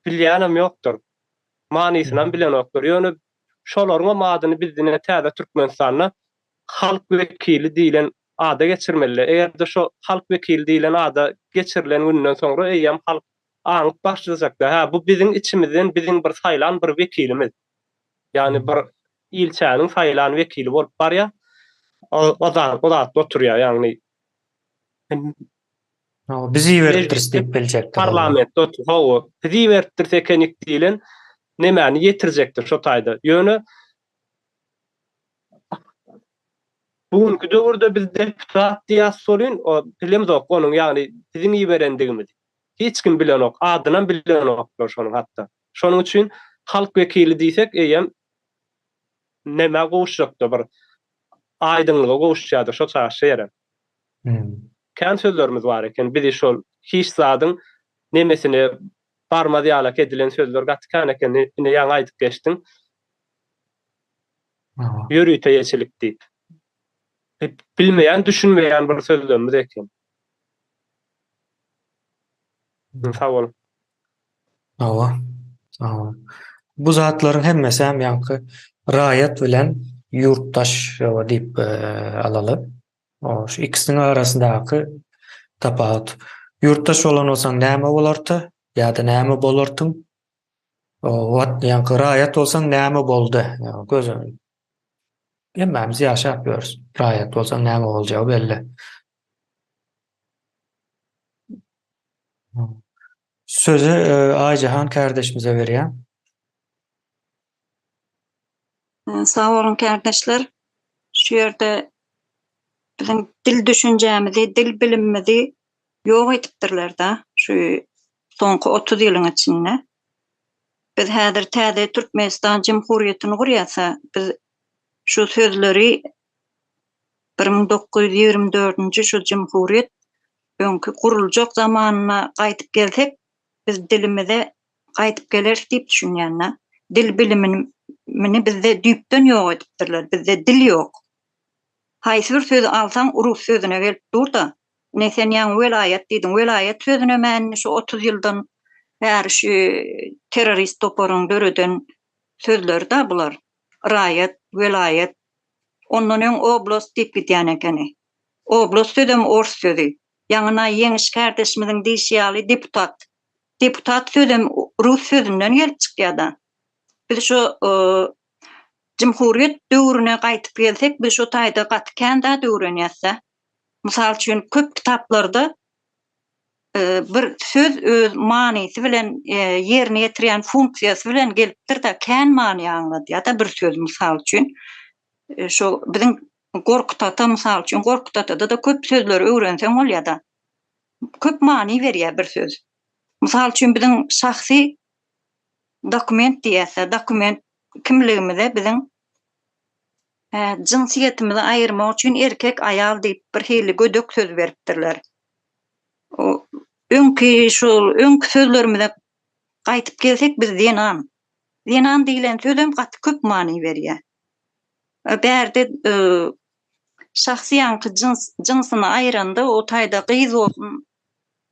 bilýänem ýokdur. Manysynam bilenoklar. Ýöne şolaryňam adyny biz ine täze Türkmenistanda halk wekili diýlen ada geçirmeli. Eger-de şo halk wekili diýlen ada geçirilen günden soňra eýýäm halk aňyp başlajakda, hä, bu biziň içimizden biziň bir saýlan bir wekilimiz. Ýagny bir ilçäniň saýlan wekili bolup barýar. O zat, o zatda oturýar, ýagny Biz iberipdiris diýip biljekdir. Parlamentde otur, hawa, biz iberipdiris ekenik diýlen nemäni ýetirjekdir şo taýda. Ýöne bu günki döwürde biz deputat diýýäs welin, o bilemzok onuň, ýagny biziň iberendigimizi. Hiç kim bilenok, adynam bilenoklar şonuň hatda. Şonuň üçin halk wekili diýsek eýýäm nämä gowuşjakda bir aýdyňlyga gowuşýardy şo çaşy ýere. Kän sözlerimiz bar eken bizi şol hiç zadyň nemesine barmaz ýalak edilen sözler gaty kän eken ine ýaňy aýdyp geçdiň. Ýörite eýeçilik diýip. Bilmeýän düşünmeýän bir sözlemimiz eken. Sag bol. Hawa. Sag bol. Bu zatlaryň hemmesi hem ýaňky raýat bilen ýurtdaş diýip e, alaly. O şu ikisiniň arasyndaky tapawut. Ýurtdaş bolan bolsaň näme bolardy ýa-da näme bolardyň? O wat ýaňky raýat bolsaň näme boldy? Göz Hemmämiz ýaşap ýörüs. Raýat bolsaň näme boljagy belli. Sözi e, Aýjahan kärdeşimize berýän. E, sag boluň kärdeşler. Şu ýerde biziň dil düşünjämizi, dil bilimimizi ýok edipdirler-de şu soňky 30 ýylyň içinde. Biz häzir täze Türkmenistan Jemhuriýetini gurýasa, biz şu sözleri 1924-nji şu Jemhuriýet öňki guruljak zamanyna gaýdyp gelsek, biz dilimize gaýdyp geleris diýip düşünýän-dä. Dil bilimini bizde düýpden ýok edipdirler. Bizde dil ýok. Haýsy bir sözi alsaň rus sözüne gelip dur-da. Ine sen ýaňy welaýat diýdiň. Welaýat sözünem indi şu 30 ýyldan bäri şu terrorist toparyň döreden sözleri-da bular. Raýat, welaýat. Ondan öň oblast diýip gidýän ekeni. Oblast sözem ors sözi. Ýaňyna Ýeňiş kärdeşimiziň diýşi ýaly deputat. Deputat sözem rus sözünden gelip çykýada. Biz şo jumhuriýet döwrüne gaýtyp gelsek biz şo taýda gaty kän zat öwrenýäsdä. Mysal üçin köp kitaplarda bir söz öz manysy bilen ýerine ýetirýän funksiýasy bilen gelipdir-de kän many aňladýar-da bir söz mysal üçin. Şo biziň Gorkut ata mysal üçin Gorkut atada-da köp sözleri öwrenseň bolýar-da. Köp many berýär bir söz. Mysal üçin biziň şahsy dokument diýýäs-de, dokument kimligimize biziň jynsyýetimizi aýyrmak üçin erkek, aýal diýip bir hili gödek söz beripdirler. O öňki şol öňki sözlerimize gaýtyp gelsek biz zenan. Zenan diýlen sözem gaty köp many berýär. Bärde şahsy ýaňky jyns jynsyny aýyranda o taýda gyz bolsun,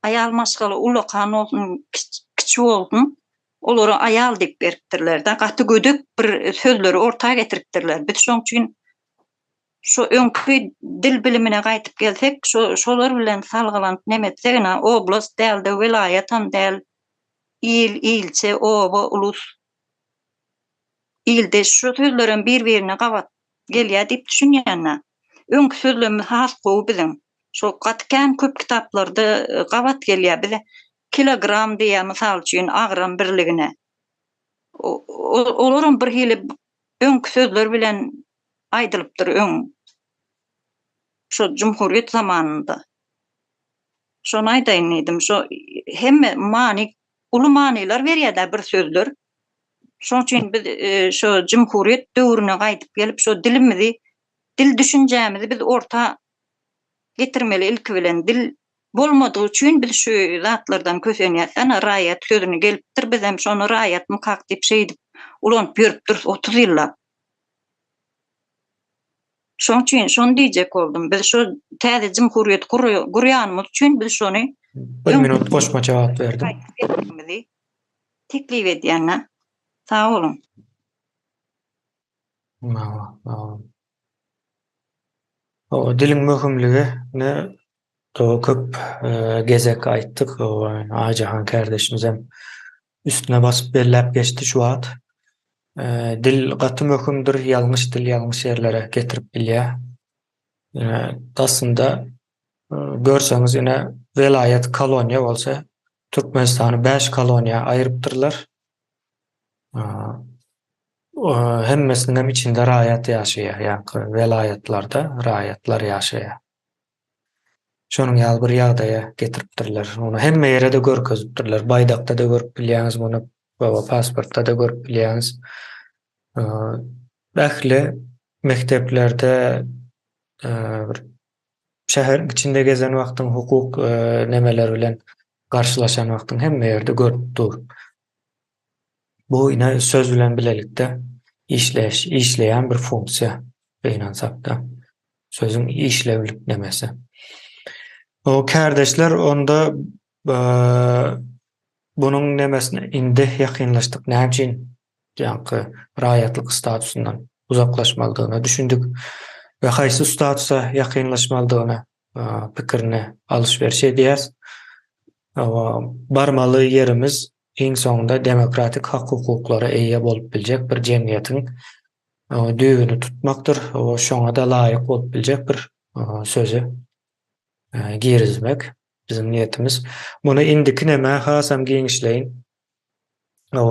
aýal maşgala ulakan bolsun, kiçi bolsun olara aýal diýip beripdirler-de. Gaty gödek bir sözleri orta getiripdirler. Biz şoň üçin şo öňki dil bilimine gaýtyp gelsek, şo şolar bilen salgylanyp neme etsek ine oblast däl-de welaýatam däl, il, ilçe, oba, ulus Ildeş şu sözlerem bir-birine gabat gelýär diýip düşünýän-ä. Öňki sözlemimiz has gowy biziň. Şo gaty kän köp kitaplarda gabat gelýär. Biz kilogram diýýär mysal üçin agram birligine. Olaram bir hili öňki sözler bilen aýdylypdyr öň. Şo jumhuriýet zamanynda. Şony aýdaýyn diýdim. Şo hemme many uly manylar berýär-dä bir sözler. Şonuň üçin biz şo jumhuriýet döwrüne gaýdyp gelip, şo dilimizi, dil düşünjämizi biz orta getirmeli ilki bilen. Dil. Bolmadygy üçin biz şu zatlardan kösenýäs. Ana raýat sözüni gelipdir bizem şony raýatmykak diýip şeýdip ulanyp ýörüpdiris 30 ýyllap. Şoň üçin şony diýjek boldum. Biz şu täze jumhuriyeti gurýanymyz üçin biz şony Bir minut goşmaça wagt berdim. Teklip edýän-dä. Sag boluň. Hawa, diliň möhümligi ne köp gezek aýtdyk. Aýjahan kärdeşimizem üstüne basyp belläp geçdi şu wagt. Dil gaty möhümdir, ýalňyş dil ýalňyş ýerlere getirip bilýär. Aslynda görseňiz ine welaýat koloniýa bolsa Türkmenistany 5 koloniýa aýyrypdyrlar. Hemmesiniň hem içinde raýat ýaşaýar, ýaňky welaýatlarda raýatlar ýaşaýar. Şonuň ýaly bir ýagdaýa getiripdirler. Muny hemme ýere-de görkezipdirler. Baýdakda-da görüp bilýäňiz muny, pasportda-da görüp bilýäňiz. Ähli mekdeplerde bir şäheriň içinde gezen wagtyň hukuk nemeler bilen garşylaşan wagtyň hemme ýerde görüp dur. Bu ine söz bilen bilelikde işleýiş, işleýän bir funksiýa gynansakda. Sözüň işlewlik nemesi. O kärdeşler onda bunuň nemesine indi ýakynlaşdyk. Näme üçin ýaňky raýatlyk statusyndan uzaklaşmalydygyna düşündik we haýsy statusa ýakynlaşmalydygyna pikirini alyş-beriş edýäs. Barmaly ýerimiz iň soňunda demokratik hak-hukuklara eýe bolup biljek bir jemgyýetiň düýbüni tutmakdyr, şoňa-da laýyk bolup biljek bir sözi girizmek biziň niýetimiz. Muny indiki neme hasam giňişleýin.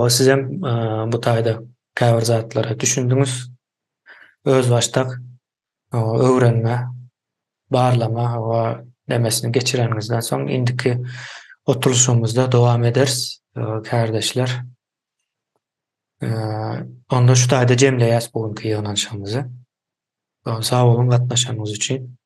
Sizem bu taýda käbir zatlara düşündiňiz. Özbaşdak öwrenme, barlama we nemesini geçireniňizden soň indiki oturylyşygymyzda dowam ederis, kärdeşler. Onda şu taýda jemleýäs bu günki ýygnanyşygymyzy. Sag boluň gatnaşanyňyz üçin.